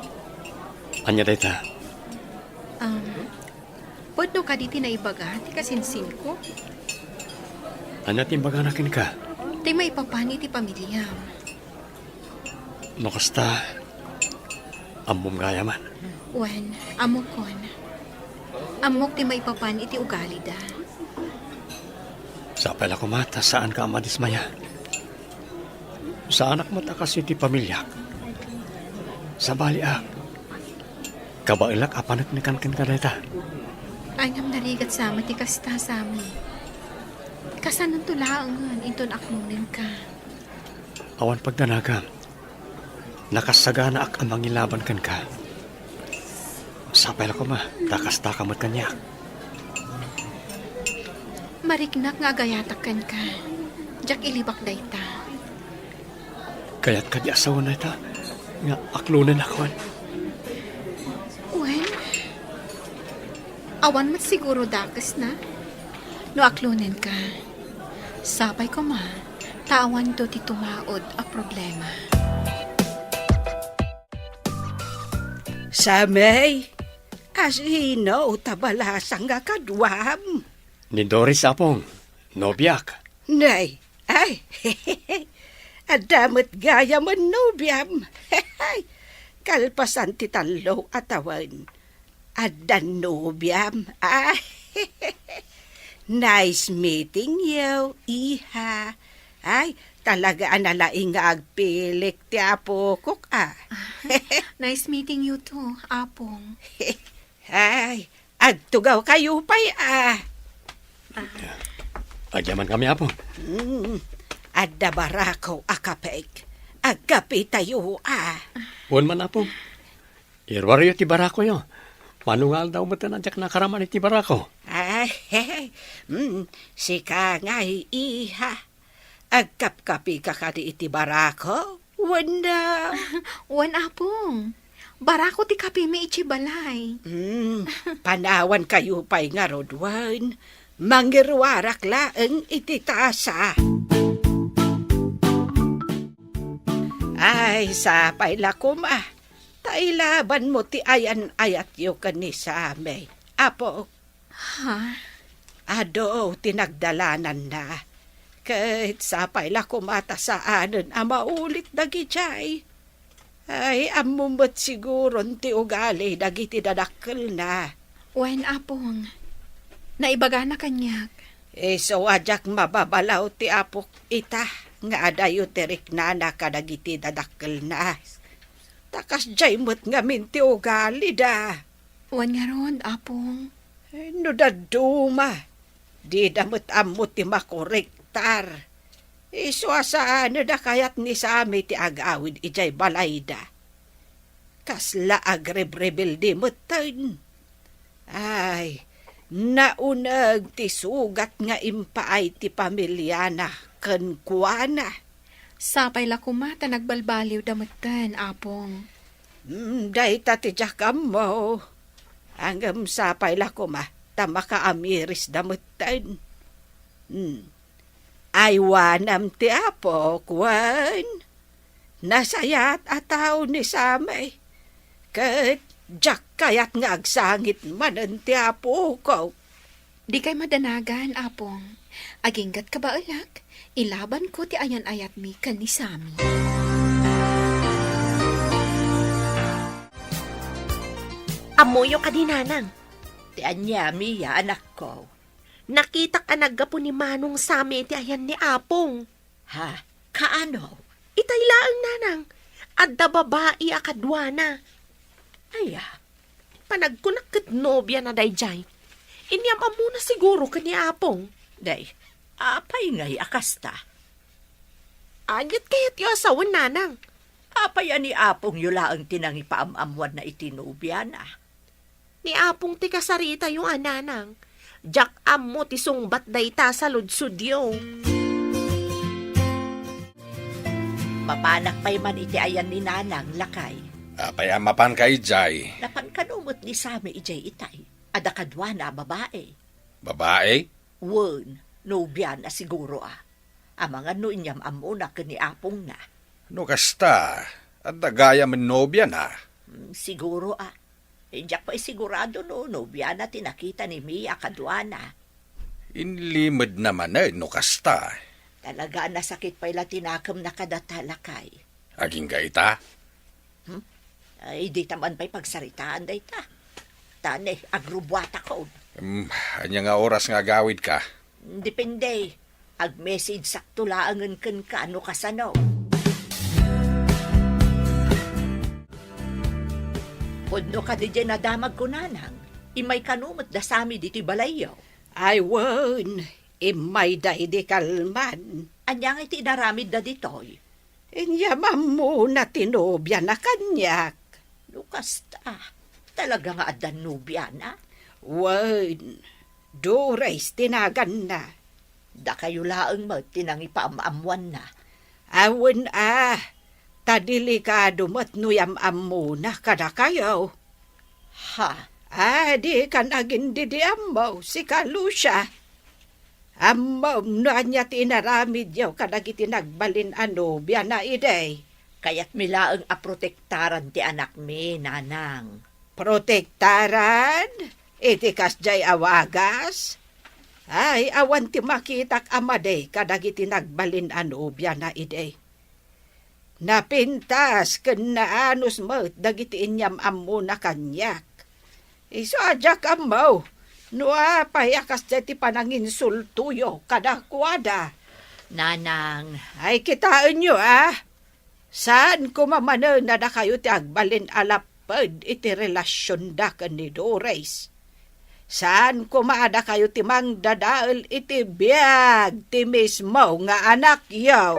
Ania dayta? Um, pudno kadi ti naibaga ti kasinsinko? Ania ti imbagana kenka? Ti maipapan iti pamiliam. No kasta, ammom gayamen. Wen, ammokon. Ammok ti maipapan iti ugalida. Sapay la koma ta saanka a madismaya. Saanak met a kas iti pamiliak. Sabaliak. Kabaelak a paneknekan kenka dayta. Ay, ngem narigat sa met ti kasta, Sammy. Kasanonto laengen inton aklonenka. Awan pagdanagam. Nakassaganaak a mangilaban kenka. Sapay la koma, ta kastaka met kaniak. Mariknak nga agayatak kenka. Diak ilibak dayta. Kayat kadi a sawen dayta nga aklonennakon? Wen, awan met siguro dakesna no aklonenka. Sapay koma, ta awanto ti tumaud a problema. Sammy, asino ta balasang nga kaduam? Ni Doris, Apong. Nobiak. Nay, ay, adda met gayamen nobiam. Kalpasan ti tallo a tawen, adda nobiam. Ay, nice meeting you, iha. Ay, talaga a nalaing nga agpilik ti apokok, a. Nice meeting you too, Apong. Ay, agtugawkayo pay, a. Agyamankami, Apo. Mm, adda barako a kapek. Agkapitayo, a. Wen man, Apo. Iruaryo ti barakoyo. Mano nga aldaw met a diak nakaraman iti barako? Ay, mm, sika ngay, iha. Agkapkapika kadi iti barako? Wenno? Wen, Apong. Barako ti kapimi idiay balay. Hmm, panawankayo pay ngarud wen. Mangiruarak laeng iti tasa. Ay, sapay la koma. Ta ilabanmo ti ayan-ayatyo ken ni Sammy, Apo. Ha? Adu ti nagdalananna. Ket sapay la koma ta saanen a maulit dagidiay. Ay, ammom met siguron ti ugali dagiti dadakkelna. Wen, Apong. Naibagana kaniak. Isu a diak mababalaw ti apok ita nga adayo ti riknana kadagiti dadakkelna. Ta kasdiay met ngamin ti ugalida. Wen ngarud, Apong. Eh, no dadduma, dida met ammo ti makorektar. Isu a saan a kayat ni Sammy ti agawid idiay balayda. Kasla agrebrebelde metten. Ay, nauneg ti sugat nga impaay ti pamiliana kenkuana. Sapay la koma ta nagbalbaliwda metten, Apong. Mm, dayta ti diak ammo. Ngem sapay la koma ta makaamirisda metten. Mm. Aywanam ti Apo, wen? Nasayaat a tao ni Sammy. Ket diak kayat nga agsangit manen ti apokok. Dikay madanagan, Apong. Aginggat kabaelak, ilabanko ti ayan-ayatmi ken ni Sammy. Ammoyo kadi, Nanang? Ti aniami, ya, anakko? Nakitak a naggapu ni Manong Sammy ti ayan ni Apong. Ha? Kaano? Itay laeng, Nanang. Adda babai a kaduana. Aya, panagkunak ket nobiana daydiay. Inyam-ammona siguro ken ni Apong. Day, apay ngay a kasta? Agit kayatyo a sawen, nanang. Apay a ni apongyo laeng ti nangipaam-ammuanna iti nobiana? Ni apong ti kasaritayo a, nanang. Diak ammo ti sungbat dayta saludsodyo. Mapanak pay man iti ayan ni nanang, lakay. Apay a mapanka idiay? Napan kano met ni Sammy idiay itay? Adda kaduana a babae. Babae? Wen, nobiana siguro a. Amangan no inyam-ammona ken ni apongna. No kasta, adda gayam nobiana? Hmm, siguro a. Diak pay sigurado no nobiana ti nakita ni Mia kaduana. Inlimedna manen no kasta. Talaga a nasakit pay la ti nakemna kadata, lakay. Agingga ita? Hmm? Ay, dita man pay pagsaritaan dayta. Ta ne, agrubuatakon. Hmm, ania nga oras nga agawidka? Depende. Ag-message sakto laengen kenka no kasano. Pudno kadi diay nadamagko, nanang. Immay kano met da Sammy ditoy balayyo? Ay wen, immayda idi kalman. Ania nga iti inaramidda ditoy? Inyam-ammona ti nobiana kaniak. No kasta, talaga nga addan nobiana? Wen, Dores ti naganna. Dakayo laeng met ti nangipaam-ammuanna. Awen a, ta delikado met no yam-ammona kadakayo. Ha? A, dikan agin-idi ammo, sika, Lucia. Ammom no ania ti inaramidyo kadagiti nagbalin a nobiana idi. Kayatmi laeng a protektaran ti anakmi, nanang. Protektaran? Iti kasdiay a wagas? Ay, awan ti makitak a madi kadagiti nagbalin a nobiana idi. Napintas ken naanus met dagiti inyam-ammona kaniak. Isu a diak ammo no apay a kasdiay ti pananginsultoyo kadakuada. Nanang. Ay, kitaenyo a, saan koma manen a dakayo ti agbalin a lapped iti relasionda ken ni Dores. Saan koma a dakayo ti mangdadael iti biag ti mismo nga anakyo.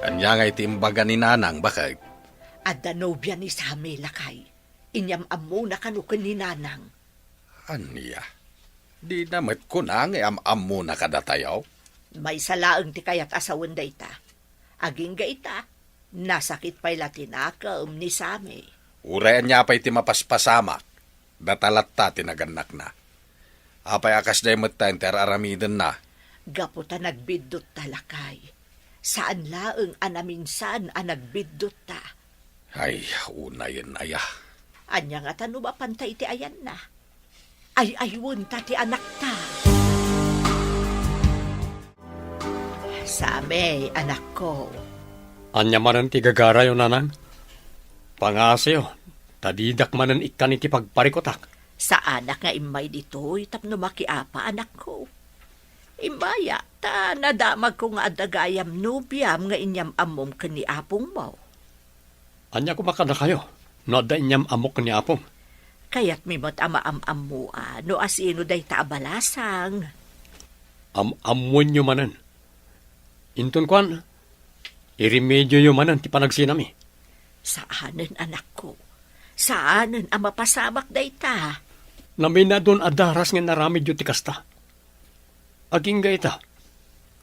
Ania ngay ti imbaga ni Nanang, baket? Adda nobia ni Sammy, lakay. Inyam-ammona kano ken ni Nanang. Ania? Dina met kuna nga am-ammona kadatayo? Maysa laeng ti kayat a sawen dayta. Agingga ita, nasakit pay la ti nakem ni Sammy. Uray ania pay ti mapaspasamak, data latta ti nagannakna. Apay a kasdiay metten ti ar-aramidenna? Gapu ta nagbiddotta, lakay. Saan laeng a naminsan a nagbiddotta. Ay, unayen aya. Ania ngata no mapanta iti ayanna? Ay-aywenta ti anakta. Sammy, anakko. Ania manen ti gagarayo, Nanang? Pangaasayo, ta didak manen ikkan iti pagparikutak. Saanak nga immay ditoy tapno makiapa, anakko. Immaya, ta nadamagko nga adda gayam nobiam nga inyam-ammom ken ni apongmo. Ania koma kadakayo no adda inyam-ammok ken ni apong? Kayatmi met a maam-ammoa no asino dayta a balasang. Am-ammoenyo manen. Inton kuan, iremedioyo manen ti panagsinami. Saanen, anakko. Saanen a mapasamak dayta. Naminadon a daras nga inaramidyo ti kasta. Agingga ita,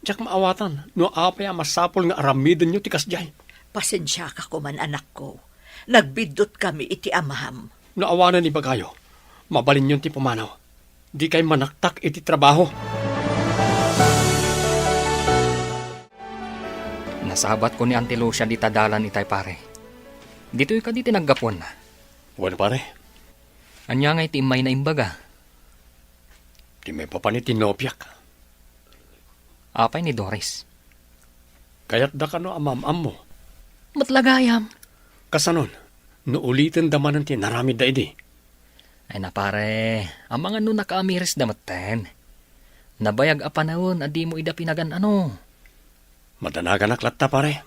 diak maawatan no apay a masapul nga aramidenyo ti kasdiay. Pasensiaka koman, anakko. Nagbiddotkami iti amam. No awanen ibagayo, mabalinyon ti pumanaw. Dikay manaktak iti trabaho. Nasabatko ni Auntie Lucia dita dalan itay, pare. Ditoy kadi ti naggapuanna? Wen, pare. Ania ngay ti immayna imbaga? Ti maipapan iti nobiak. Apay ni Doris? Kayatda kano a maam-ammo? Met la gayam. Kasanon, no ulitenda manen ti inaramidda idi? Ay na, pare, amangan no nakaamirisda metten. Nabayag a panawen a dimo ida pinagan-ano. Madanaganak latta, pare.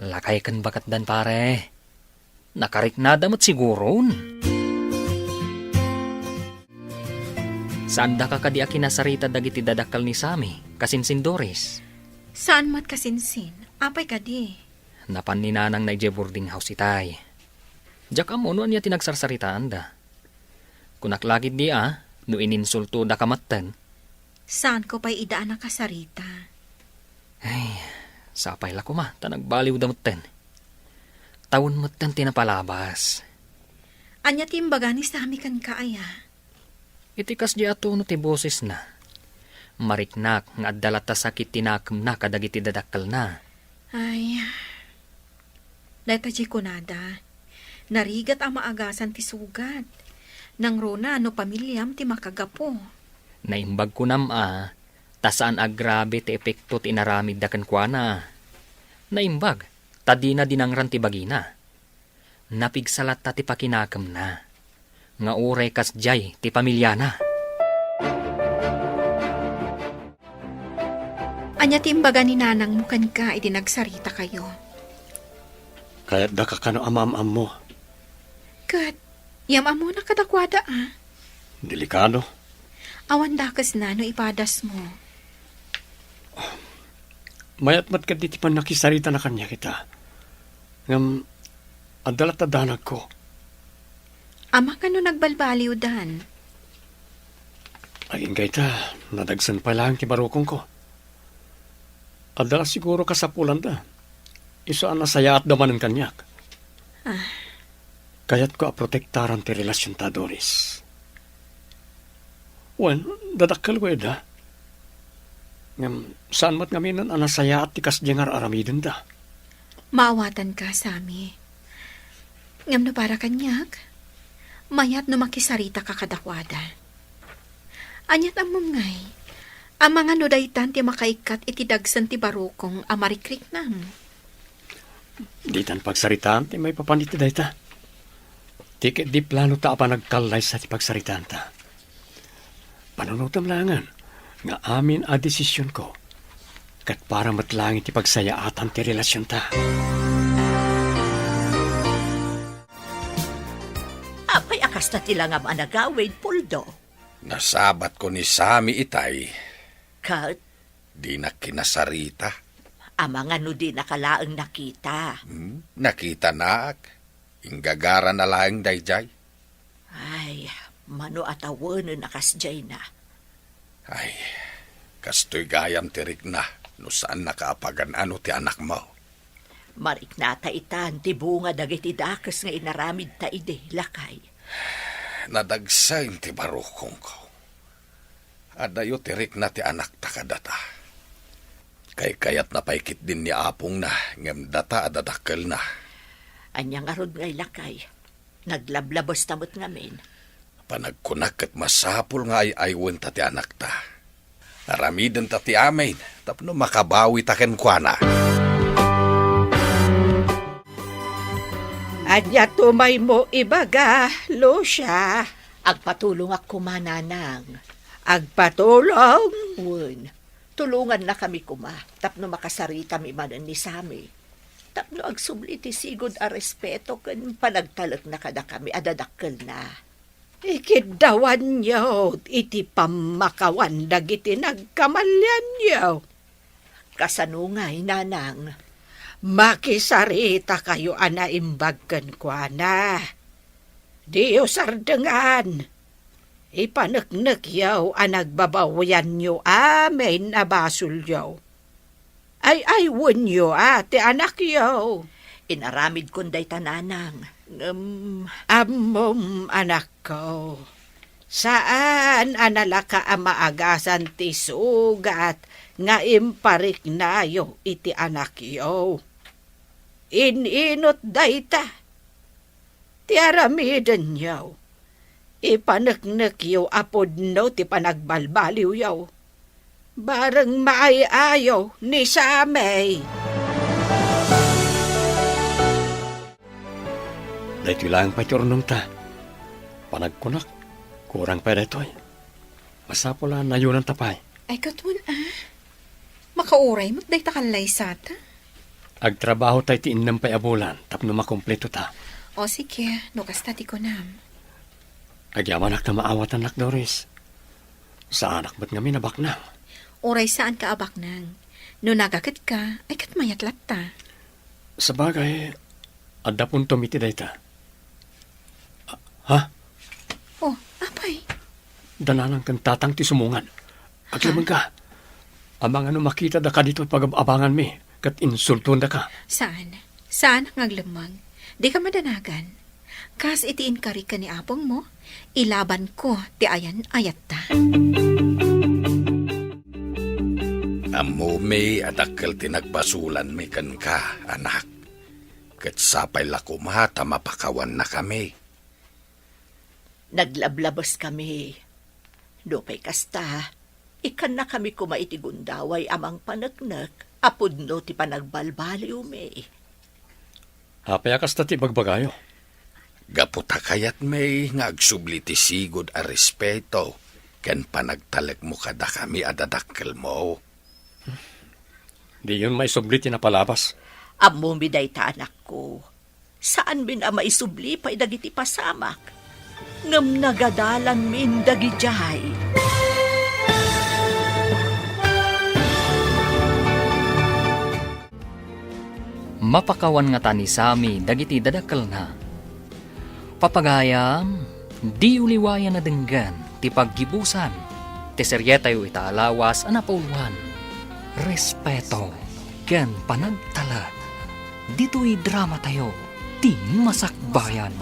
Lakay ken baketdan, pare. Nakariknada met siguron. Saandaka kadi a kinasarita dagiti dadakkel ni Sammy? Kasinsin, Doris? Saan met kasinsin? Apay kadi? Napan ni nanangna idiay boarding house itay. Diak ammo no ania ti nagsarsaritaanda. Kunak la ketdi a, no ininsultodaka metten. Saanko pay ida a nakasarita. Ay, sapay la koma, ta nagbaliwda metten. Tawen metten ti napalabas. Ania ti imbaga ni Sammy kenka aya? Iti kasdi a tono ti bosesna, mariknak nga adda latta sakit ti nakemna kadagiti dadakkelna. Ay, dayta diay kunada, narigat a maagasan ti sugat. Nangruna no pamiliam ti makagapu. Naimbag kunam a, ta saan a grabe ti epekto ti inaramidda kenkuana. Naimbag, ta dina dinangran ti bagina. Napigsa latta ti pakinakemna, nga uray kasdiay ti pamiliana. Ania ti imbaga ni nanangmo kenka idi nagsaritakayo? Kayatdaka kano a maam-ammo. Ket, yam-ammona kadakuada a? Delikado. Awan dakesna no ipadasmo. Mayat met ketdi ti pannakisaritana kaniak ita. Ngem, adda latta danagko. Amangan no nagbalbaliwdan. Agingga ita, nadagsen pay laeng ti barukongko. Adda la siguro kasapulanda. Isu a nasayaatda manen kaniak. Ah. Kayatko a protektaran ti relasionta, Doris. Wen, dadakkelko ida. Ngem, saan met ngaminen a nasayaat ti kasdi nga ar-aramidenda. Maawatanka, Sammy. Ngem no para kaniak, mayat no makisaritaka kadakuada. Aniat ammom ngay, amangan no daytan ti makaikkat iti dagsen ti barukong a marikriknam? Ditan pagsaritaan ti maipapan iti dayta. Ti ketdi planota a panagkallaysa ti pagsaritaanta. Panunotem laengen nga amin a desisionko ket para met laeng iti pagsayaatan ti relasionta. Apay a kasta ti langam a nagawid, Poldo? Nasabatko ni Sammy itay. Ket? Dinak kinasarita. Amangan no dinaka laeng nakita. Hmm? Nakitanak. Inggagarana laeng daydiay. Ay, mano a tawenen a kasdiayna. Ay, kastoy gayam ti rikna no saannaka a pagan-ano ti anakmo. Mariknata itan ti bunga dagiti dakes nga inaramidta idi, lakay. Nadagsen ti barukongko. Adayo ti rikna ti anakta kadata. Kaykayatna pay ketdin ni apongna, ngem data a dadakkelna. Ania ngarud ngay, lakay? Naglablabesta met ngamin. Panagkunak ket masapul nga ay-aywenta ti anakta. Aramidenta ti amin tapno makabawita kenkuana. Ania tumaymo ibaga, Lucia? Agpatulongak koma, nanang. Agpatulong? Wen, tulongannakami koma tapno makasaritami manen ni Sammy. Tapno agsubli ti sigud a respeto ken panagtalekna kadakami a dadakkelna. Ikiddawanyo iti pammakawan dagiti nagkamalianyo. Kasano ngay, nanang? Makisaritakayo a naimbag kenkuana. Diyo sardengan. Ipaneknekyo a nagbabawianyo amin a basolyo. Ay-aywenyo a ti anakyo. Inaramidkon dayta, nanang. Ngem, ammom, anakko, saan a nalaka a maagasan ti sugat nga impariknayo iti anakyo. In-inut dayta ti aramidenyo. Ipaneknekyo a pudno ti panagbalbaliwyo. Bareng maay-ayo ni Sammy. Daytoy laeng pay ti urnongta. Panagkunak, kurang pay daytoy. Masapul a nayonanta pay. Ay, ket wen a. Makauray met dayta kallaysata. Agtrabahota iti innem pay a bulan tapno makumpletota. O, sige, no kasta ti kunam. Agyamanak ta maawatannak, Doris. Saanak met ngamin a baknang. Uray saanka a baknang. No nagagetka, ay ket mayat latta. Sabagay, adda puntom iti dayta. A-, ha? Oh, apay? Da nanang ken tatang ti sumungad. Ha? Aglemengka. Amangan no makitada kaditoy pagab-abanganmi, ket insultondaka. Saan? Saanak nga aglemmeng. Dika madanagan. Kas iti inkarik ken ni apongmo, ilabanko ti ayan-ayatta. Ammomi a dakkel ti nagbasolanmi kenka, anak. Ket sapay la koma ta mapakawannakami. Naglablabeskami. Nupay kasta, ikkannakami koma iti gundaway a mangpaneknek a pudno ti panagbalbaliwmi. Apay a kasta ti ibagbagayo? Gapu ta kayatmi nga agsubli ti sigud a respeto ken panagtalekmo kadakami a dadakkelmo. Diyon maisubli ti napalabas. Ammomi dayta, anakko. Saanmin a maisubli pay dagiti pasamak. Ngem nagadalanmin dagidiay. Mapakawan ngata ni Sammy dagiti dadakkelna. Papagayam, diyo liwayan a denggen ti paggibusan ti serietayo ita a lawas a napauluan, respeto ken panagtalek. Ditoy dramatayo, Ti Masakbayan.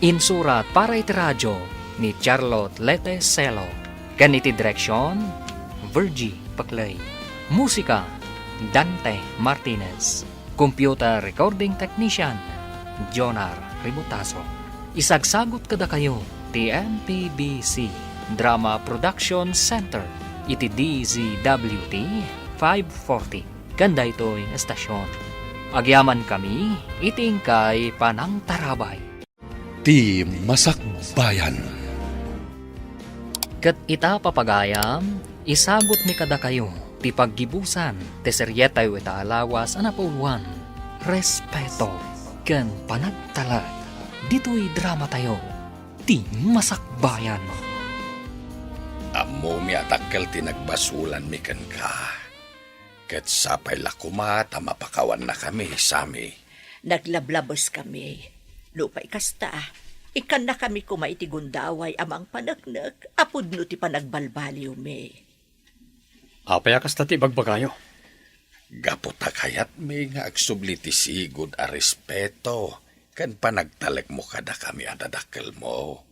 Insurat para iti radyo ni Charlotte Lete Celo, ken iti direksion, Virgie Paclay. Musika, Dante Martinez. Computer Recording Technician, Jonar Ributaso. Isagsagut kadakayo ti M P B C Drama Production Center iti D Z W T five forty ken daytoy nga estasion. Agyamankami iti inkay panangtarabay. Ti Masakbayan. Ket ita, papagayam, isagutmi kadakayo ti paggibusan ti serietayo ita a lawas a napauluan, respeto ken panagtalek ditoy dramatayo, Ti Masakbayan. Ammomi a dakkel ti nagbasolanmi kenka. Ket sapay la koma ta mapakawannakami, Sammy. Naglablabeskami. Nupay kasta, ikkannakami koma iti gundaway a mangpaneknek a pudno ti panagbalbaliwmi. Apay a kasta ti ibagbagayo? Gapu ta kayatmi nga agsubli ti sigud a respeto ken panagtalekmo kadakami a dadakkelmo.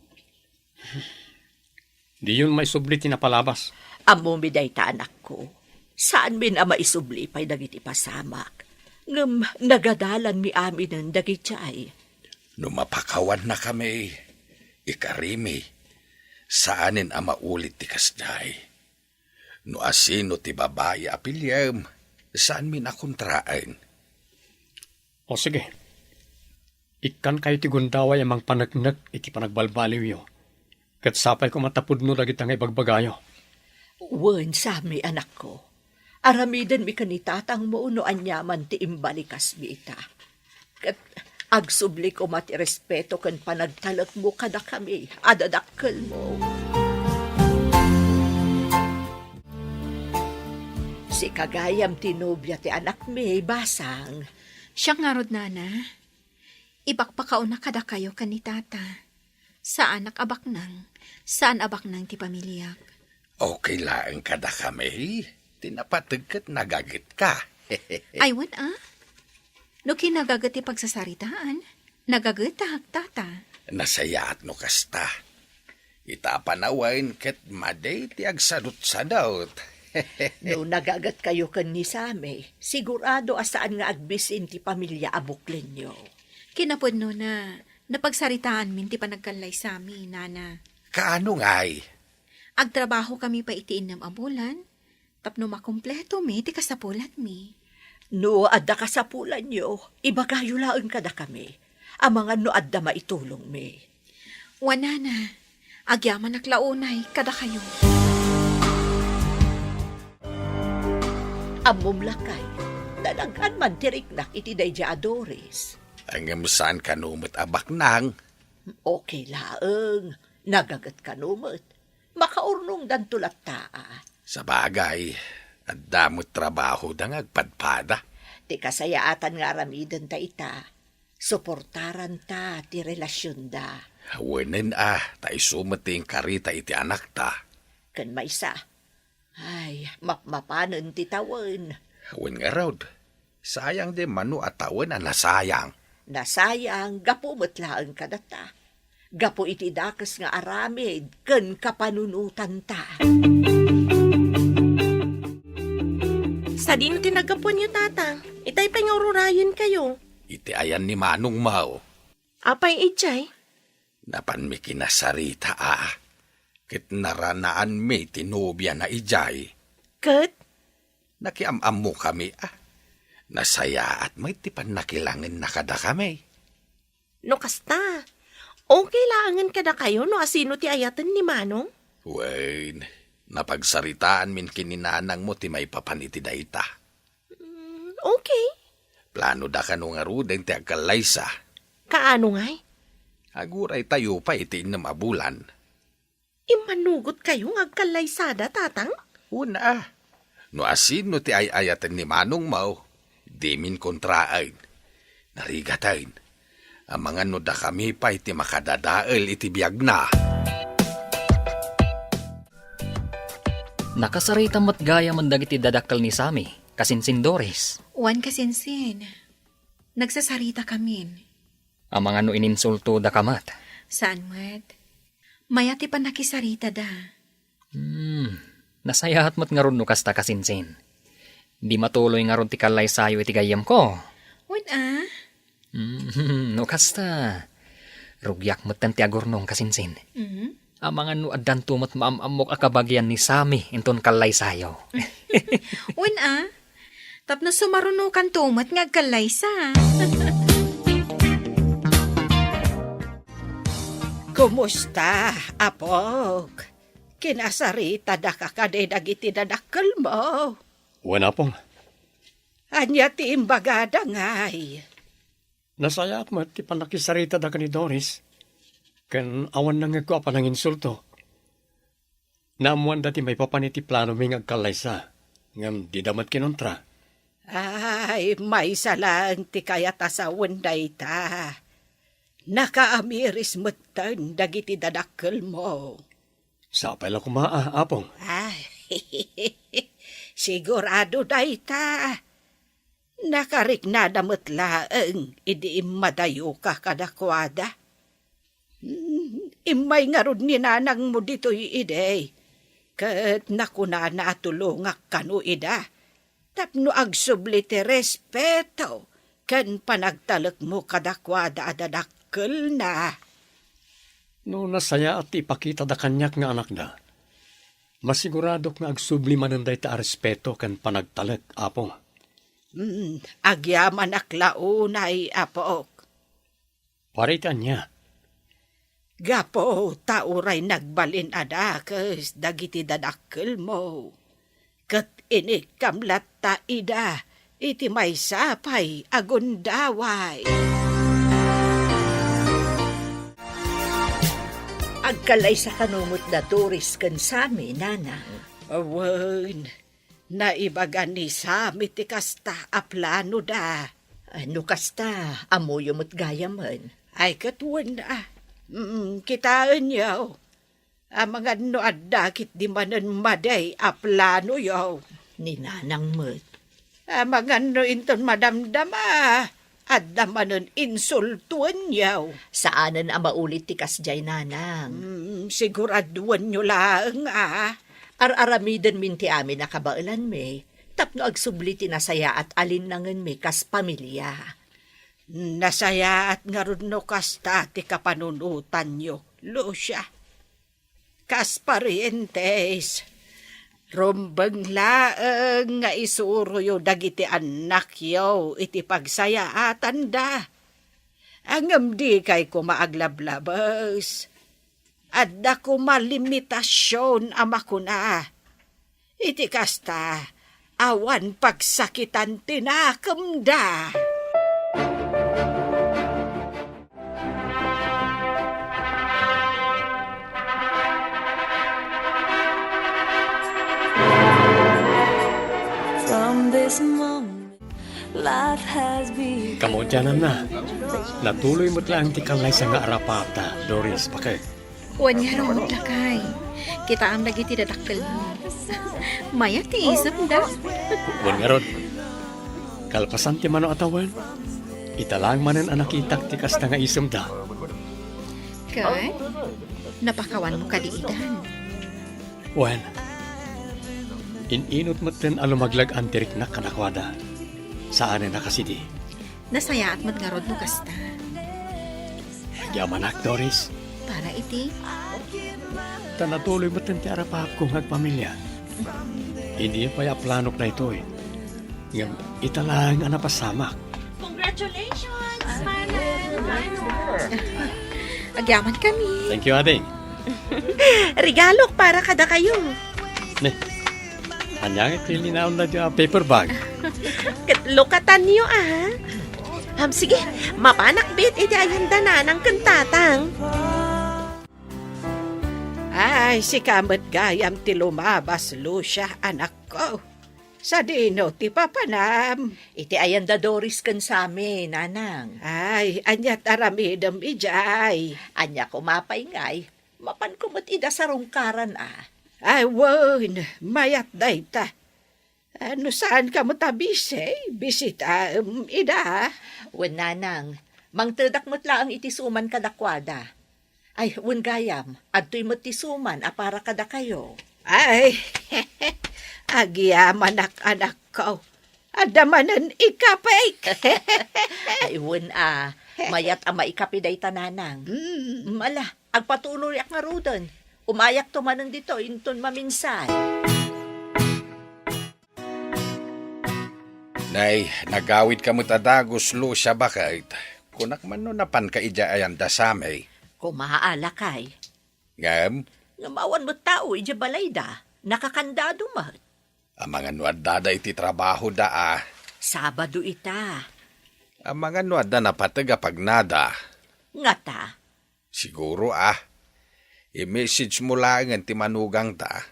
Diyon maisubli ti napalabas. Ammomi dayta, anakko. Saanmin a maisubli pay dagiti pasamak. Ngem nagadalanmi aminen dagidiay. No mapakawannakami, ikarimi, saanen a maulit ti kasdiay. No asino ti babai a piliem, saanmin a kontraen. O sige, ikkankayo ti gundaway a mangpaneknek iti panagbalbaliwyo, ket sapay koma ta pudno dagita nga ibagbagayo. Wen, Sammy, anakko. Aramidenmi ken ni tatangmo no aniaman ti imbalikasmi ita. Ket agsubli koma ti respeto ken panagtalekmo kadakami a dadakkelmo. Sika gayam ti nobia ti anakmi, basang. Siak ngarud, nana. Ipakpakauna kadakayo ken ni tata. Saanak a baknang. Saan a baknang ti pamiliak. Okay laeng kadakami. Ti napateg ket nagagetka. Ay, wen a. No kinagaget ti pagsasaritaan, nagagetak, tata. Nasayaat no kasta. Ita a panawen ket madi ti agsadutsadut. No nagagetkayo ken ni Sammy, sigurado a saan nga agbisin ti pamilia a buklenyo. Kinapudnona, napagsaritaanmin ti panagkallay Sammy, nana. Kaano ngay? Agtrabahokami pay iti innem a bulan, tapno makompletomi ti kasapulanmi. No adda kasapulanyo, ibagayo laeng kadakami. Amangan no adda maitulongmi. Wen, nana, agyamanak la unay kadakayo. Ammom lakay, talagan man ti riknak iti daydiay a Doris. Ngem saan kano met a baknang? Okay laeng, nagaget kano met. Makaurnongdanto latta a. Sabagay, adda met trabahoda nga agpadpada. Ti kasayaatan nga aramidenta ita, suportaranta ti relasionda. Wenen a, ta isu met ti inkarita iti anakta. Ken maysa, ay, mapmapanen ti tawen. Wen ngarud, sayang di mano a tawen a nasayang. Nasayang gapu met laeng kadata. Gapu iti dakes nga aramid ken kapanunotanta. Sadino ti naggapuanyo, Tatang? Itay pay nga ururayenkayo. Iti ayan ni Manong Mao. Apay idiay? Napanmi kinasarita a, ket naranaanmi ti nobiana idiay. Ket? Nakiam-ammokami a. Nasayaat met ti pannakilangenna kadakami. No kasta, okay laengen kadakayo no asino ti ayaten ni Manong? Wen, napagsaritaanmin ken ni nanangmo ti maipapan iti dayta. Mm, okay. Planoda kano ngaruden ti agkallaysa. Kaano ngay? Aguraytayo pay iti innem a bulan. Immanugotkayo nga agkallaysada, Tatang? Wen a. No asino ti ay-ayaten ni Manong Mao, dimin kontraen. Narigaten, amangan no dakami pay ti makadadael iti biagna. Nakasarita met gayamen dagiti dadakkel ni Sammy, kasinsin Doris. Wen, kasinsin. Nagsasarita kamin. Amangan no ininsultodaka met. Saan met. Mayat ti pannakisaritada. Hmm, nasayaat met ngarud no kasta, kasinsin. Di matuloy ngarud ti kallaysayo iti gayyemko. Wen a? Hmm, no kasta, rugiak metten ti agurnong, kasinsin. Mhm. Amangan no addanto met maam-ammok a kabagian ni Sammy inton kallaysayo. Wen a, tapno sumarunokanto met nga agkallaysa. Kumusta, apok? Kinasaritadaka kadi dagiti dadakkelmo? Wen, apong. Ania ti imbagada ngay? Nasayaat met ti pannakisaritada ken ni Doris, ken awan nangngegko a pananginsulto. Naammoanda ti maipapan iti planomi nga agkallaysa, ngem dida met kinuntra. Ay, maysa laeng ti kayat a sawen dayta. Nakaamiris metten dagiti dadakkelmo. Sapay la koma a, apong. Ay, sigurado dayta. Nakariknada met laeng idi immadayoka kadakuada. Hmm, immay ngarud ni nanangmo ditoy idi, ket nakunana a tulongak kano ida tapno agsubli ti respeto ken panagtalekmo kadakuada a dadakkelna. No nasayaat ti ipakitada kaniak nga anakda, masiguradok nga agsubli manen dayta a respeto ken panagtalek, Apo. Hmm, agyamanak la unay, apok. Para iti ania? Gapu ta uray nagbalin a dakes dagiti dadakkelmo, ket inikkam latta ida iti maysa pay a gundaway. Agkallaysa kano met da Doris ken Sammy, Nanang? Awan, naibaga ni Sammy ti kasta a planoda. Ah, no kasta, ammoyo met gayamen. Ay, ket wen, ah. Mm, kitaenyo. Amangan no adda ketdi manen madi a planoyo. Ni Nanang met. Amangan no inton madamdama, adda manen insultoenyo. Saanen a maulit ti kasdiay, Nanang. Mm, siguraduenyo laeng, ah. Ar-aramidenmin ti amin a kabaelanmi, tapno agsubli ti nasayaat a linnangenmi kas pamilia. Nasayaat ngarud no kasta ti kapanunotanyo, Lucia. Kas parientes, rumbeng laeng nga isuroyo dagiti annakyo iti pagsayaatanda. Ngem dikay koma aglablabes. Adda koma limitasion a makuna. Iti kasta, awan pagsakitan ti nakemda. Kamaudiananna, natuloy met laeng ti kallaysa nga arapaapda, Doris, bakek. Wen ngarud, lakay. Kitaem dagiti dadakkelmo. Mayat ti isemda. Wen ngarud, kalpasan ti mano a tawen, ita laeng manen a nakitak ti kasta nga isemda. Ket, napakawanmo kadi idan? Wen, in-inut metten a lumaglag-an ti riknak kadakuada. Saanen a kasidi. Nasayaat met ngarud no kasta. Agyamanak, Doris. Para iti? Ta natuloy metten ti arapaapko nga agpamilia. Idi pay a planok daytoy. Ngem ita laeng a napasamak. Congratulations, Manang! Agyamankami. Thank you, ading. Regalok para kadakayo. Ne, ania nga ti linaonda a paper bag? Ket lukatanyo, a. Ham, sige, mapanak met iti ayanda nanang ken tatang. Ay, sika met gayam ti lumabas, Lucia, anakko. Sadino ti papanam? Iti ayanda Doris ken Sammy, nanang. Ay, ania ti aramidem idiay? Ania koma pay ngay, mapanko met ida sarungkaran, a. Ay, wen, mayat dayta. A, no saanka met a bisi, bisitaem ida. Wen, nanang, mangtedak met laeng iti suman kadakuada. Ay, wen gayam, adtoy met ti suman a para kadakayo. Ay, agyamanak, anakko. Adda manen ikapik. Ay, wen a, mayat a maikapi dayta, nanang. Mm. Ala, agpatuloyak ngaruden. Umayakto manen ditoy inton maminsay. Nay, nagawidka met a dagus, Lucia, baket. Kunak man no napanka idiay ayanda Sammy. Koma, lakay. Ngem? Ngem awan met tao idiay balayda. Nakakandado met. Amangan no addada iti trabahoda, a. Sabado ita. Amangan no adda napateg a pagnada. Ngata? Siguro, a. I-message mo laengen ti manugangda.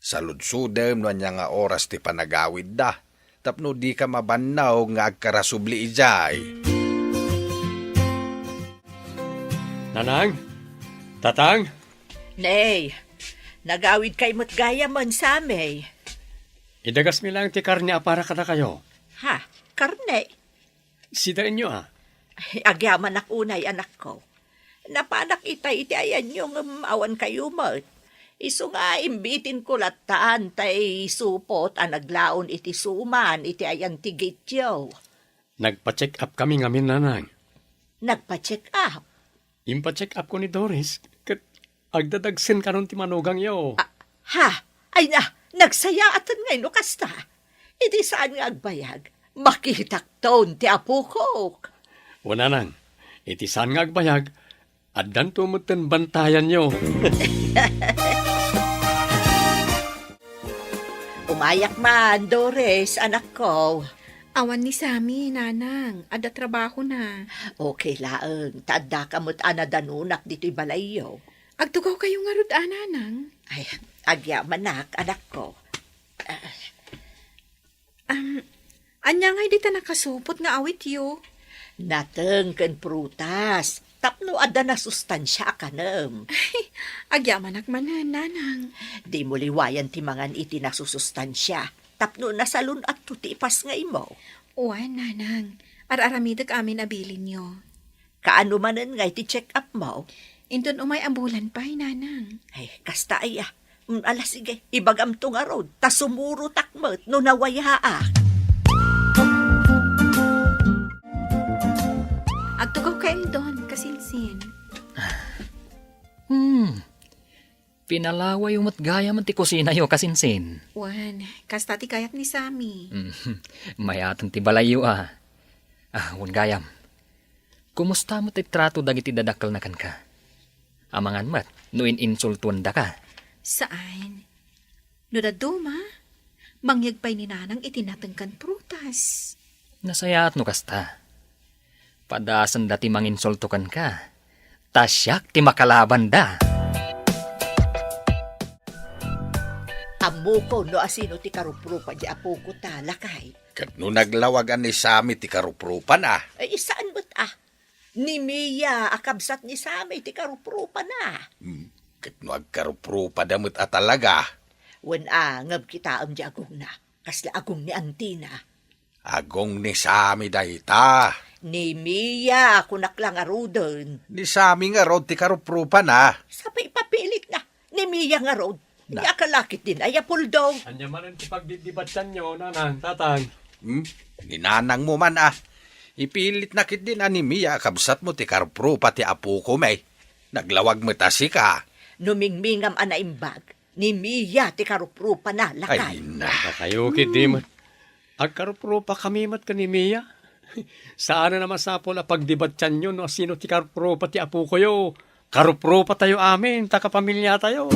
Saludsodem no ania nga oras ti panagawidda, tapno dika mabannaw nga agkarasubli idiay. Nanang? Tatang? Nay, nagawidkay met gayamen, Sammy. Idagasmi laeng ti karne a para kadakayo. Ha? Karne? Sidaenyo, a. Ay, agyamanak unay, anakko. Napanak itay iti ayanyo ngem awan kayo met. Isu nga imbitinko latta tay supot a naglaon iti suman iti ayan ti gityo. Nagpa-check up kami ngamin, nanang. Nagpa-check up? Impa-check up ko ni Doris, ket agdadagsen kanon ti manugangyo. Ah, ha? Ay na, nagsayaaten ngay no kasta. Iti saan nga agbayag, makitakton ti apokok. O nanang, iti saan nga agbayag, addanto metten bantayanyo. Umayak man, Doris, anakko. Awan ni Sammy, nanang. Adda trabahona. Okay laeng, ta addaka met a nadanunak ditoy balayyo. Agtugawkayo ngarud a, nanang? Ay, agyamanak, anakko. Ah. Am, ania ngay dita nakasupot nga awityo? Nateng ken prutas, tapno adda nasustansia a kanem. Agyamanak manen, nanang. Dimo liwayan ti mangan iti nasusustansia, tapno nasalun-atto ti ipasngaymo. Wen, nanang. Ar-aramidek amin a bilinyo. Kaano manen ngay ti check-up mo? Inton umay a bulan pay, nanang. Ay, kasta aya. Mm, ala, sige, ibagamto ngarud, ta sumurotak met no nawayaak. Agtugawka, Eldon, kasinsin. Hmm. Pinalawayo met gayam ti kusinayo, kasinsin. Wen, kasta ti kayat ni Sammy. Mm, mayaten ti balayyo, a. Ah, wen gayam. Kumusta met ti trato dagiti dadakkelna kenka? Amangan met no in-insultuendaka? Saan. No dadduma, mangyeg pay ni nanang iti nateng ken prutas. Nasayaat no kasta. Padasenda ti manginsulto kenka, ta siak ti makalabanda. Ammokon no asino ti karuprupa di apoko ta, lakay. Ket no naglawag a ni Sami ti karuprupana? Ay, saan met a. Ni Mia a kabsat ni Sami ti karuprupana. Hmm, ket no agkaruprupada met a talaga? Wen a, ngem kitaem di agongna. Kasla agong ni antina. Agong ni Sami dayta. Ni Mia, kunak la ngaruden. Ni Sami ngarud ti karuprupana. Sa pay ipapilitna. Ni Mia ngarud. Na. Ania ka la ketdin, ay, Apuldo? Ania manen ti pagdidibatianyo, nanang, tatang? Hmm? Ni nanangmo man a. Ipilitna ketdin a ni Mia a kabsatmo ti karuprupa ti apokon, eh. Naglawag met a sika. No mingmingam a naimbag, ni Mia ti karuprupana, lakay. Ay, na. Dakayo ketdi met. Agkaruprupakami met ken ni Mia. Saanen a masapul a pagdibatianyo no asino ti karuprupa ti apokoyo. Karuprupatayo amin, ta kapamiliatayo.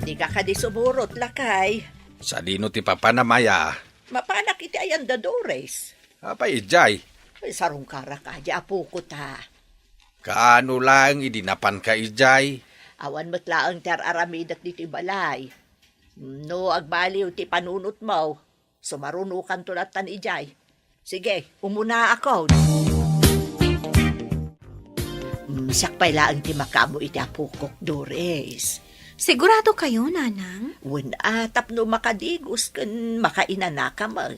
Dika kadi sumurot, lakay. Sadino ti papana, Mia? Mapanak iti ayan da Doris. Apay idiay? Ay, sarungkarak a, di apoko ta. Kaano laeng idi napanka idiay? Awan met laeng ti ar-aramidek ditoy balay. No agbaliw ti panunotmo, sumarunokanto lattan idiay. Sige, umunaakon. Mm, siak pay laeng ti makaammo iti apokok, Doris. Sigurado kayo, Nanang? Wen a, tapno makadigos ken makainanaka met.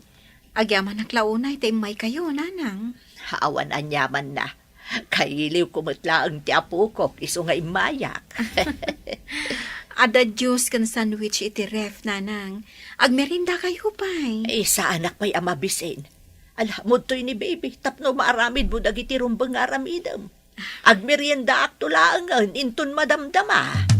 Agyamanak la unay ta immaykayo, Nanang. Awan aniamanna. Kailiwko met laeng ti apokok isu nga immayak. Adda juice ken sandwich iti ref, Nanang. Agmeriendakayo pay. Eh, saanak pay a mabisin. Ala, umtoy ni baby, tapno maaramidmo dagiti rumbeng nga aramidem. Agmeriendaakto laengen inton madamdama.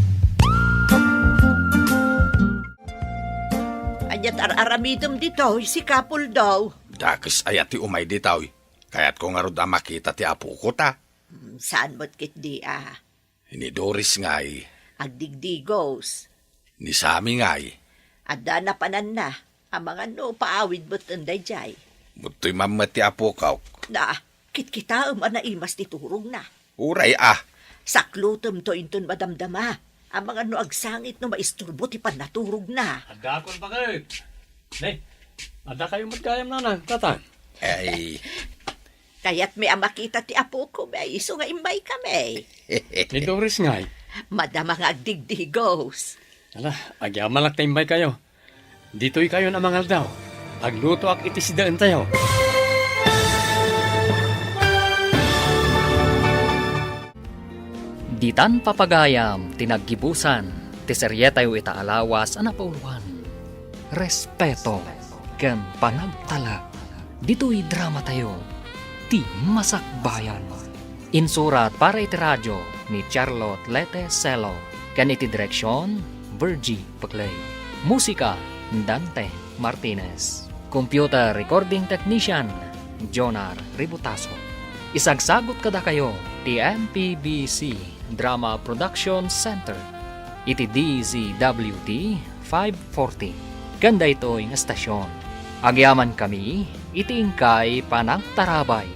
Ania ti ar-aramidem ditoy, sika, Apuldo? Dakes aya ti umay ditoy? Kayatko ngarud a makita ti apoko ta. Hmm, saan met ketdi a? Ni Doris ngay? Agdigdigos. Ni Sami ngay? Adda napananna. Amangan no paawid met daydiay. Umtoy man met ti apokok. Na, kitkitaem a naimas ti turogna. Uray a. Saklutemto inton madamdama. Amangan no agsangit no maisturbo ti pannaturogna. Addaakon baket. Ne, addakayo met gayam, Nanang, Tatang? Ay. Kayatmi a makita ti apokon, isu nga immaykami. Ni Doris ngay? Madama nga agdigdigos. Ala, agyamanak ta immaykayo. Ditoykayon a mangaldaw. Aglutoak iti sidaentayo. Ditan papagayam ti naggibusan ti serietayo ita a lawas a napauluan, Respeto ken Panagtalek. Ditoy dramatayo, Ti Masakbayan. Insurat para iti radio ni Charlotte Lete Celo ken iti direksion, Virgie Peclay. Musika, Dante Martinez. Computer recording technician, Jonar Ributaso. Isagsagut kadakayo ti M P B C Drama Production Center iti D Z W T five forty ken daytoy nga estasion. Agyamankami iti inkay panagtarabay.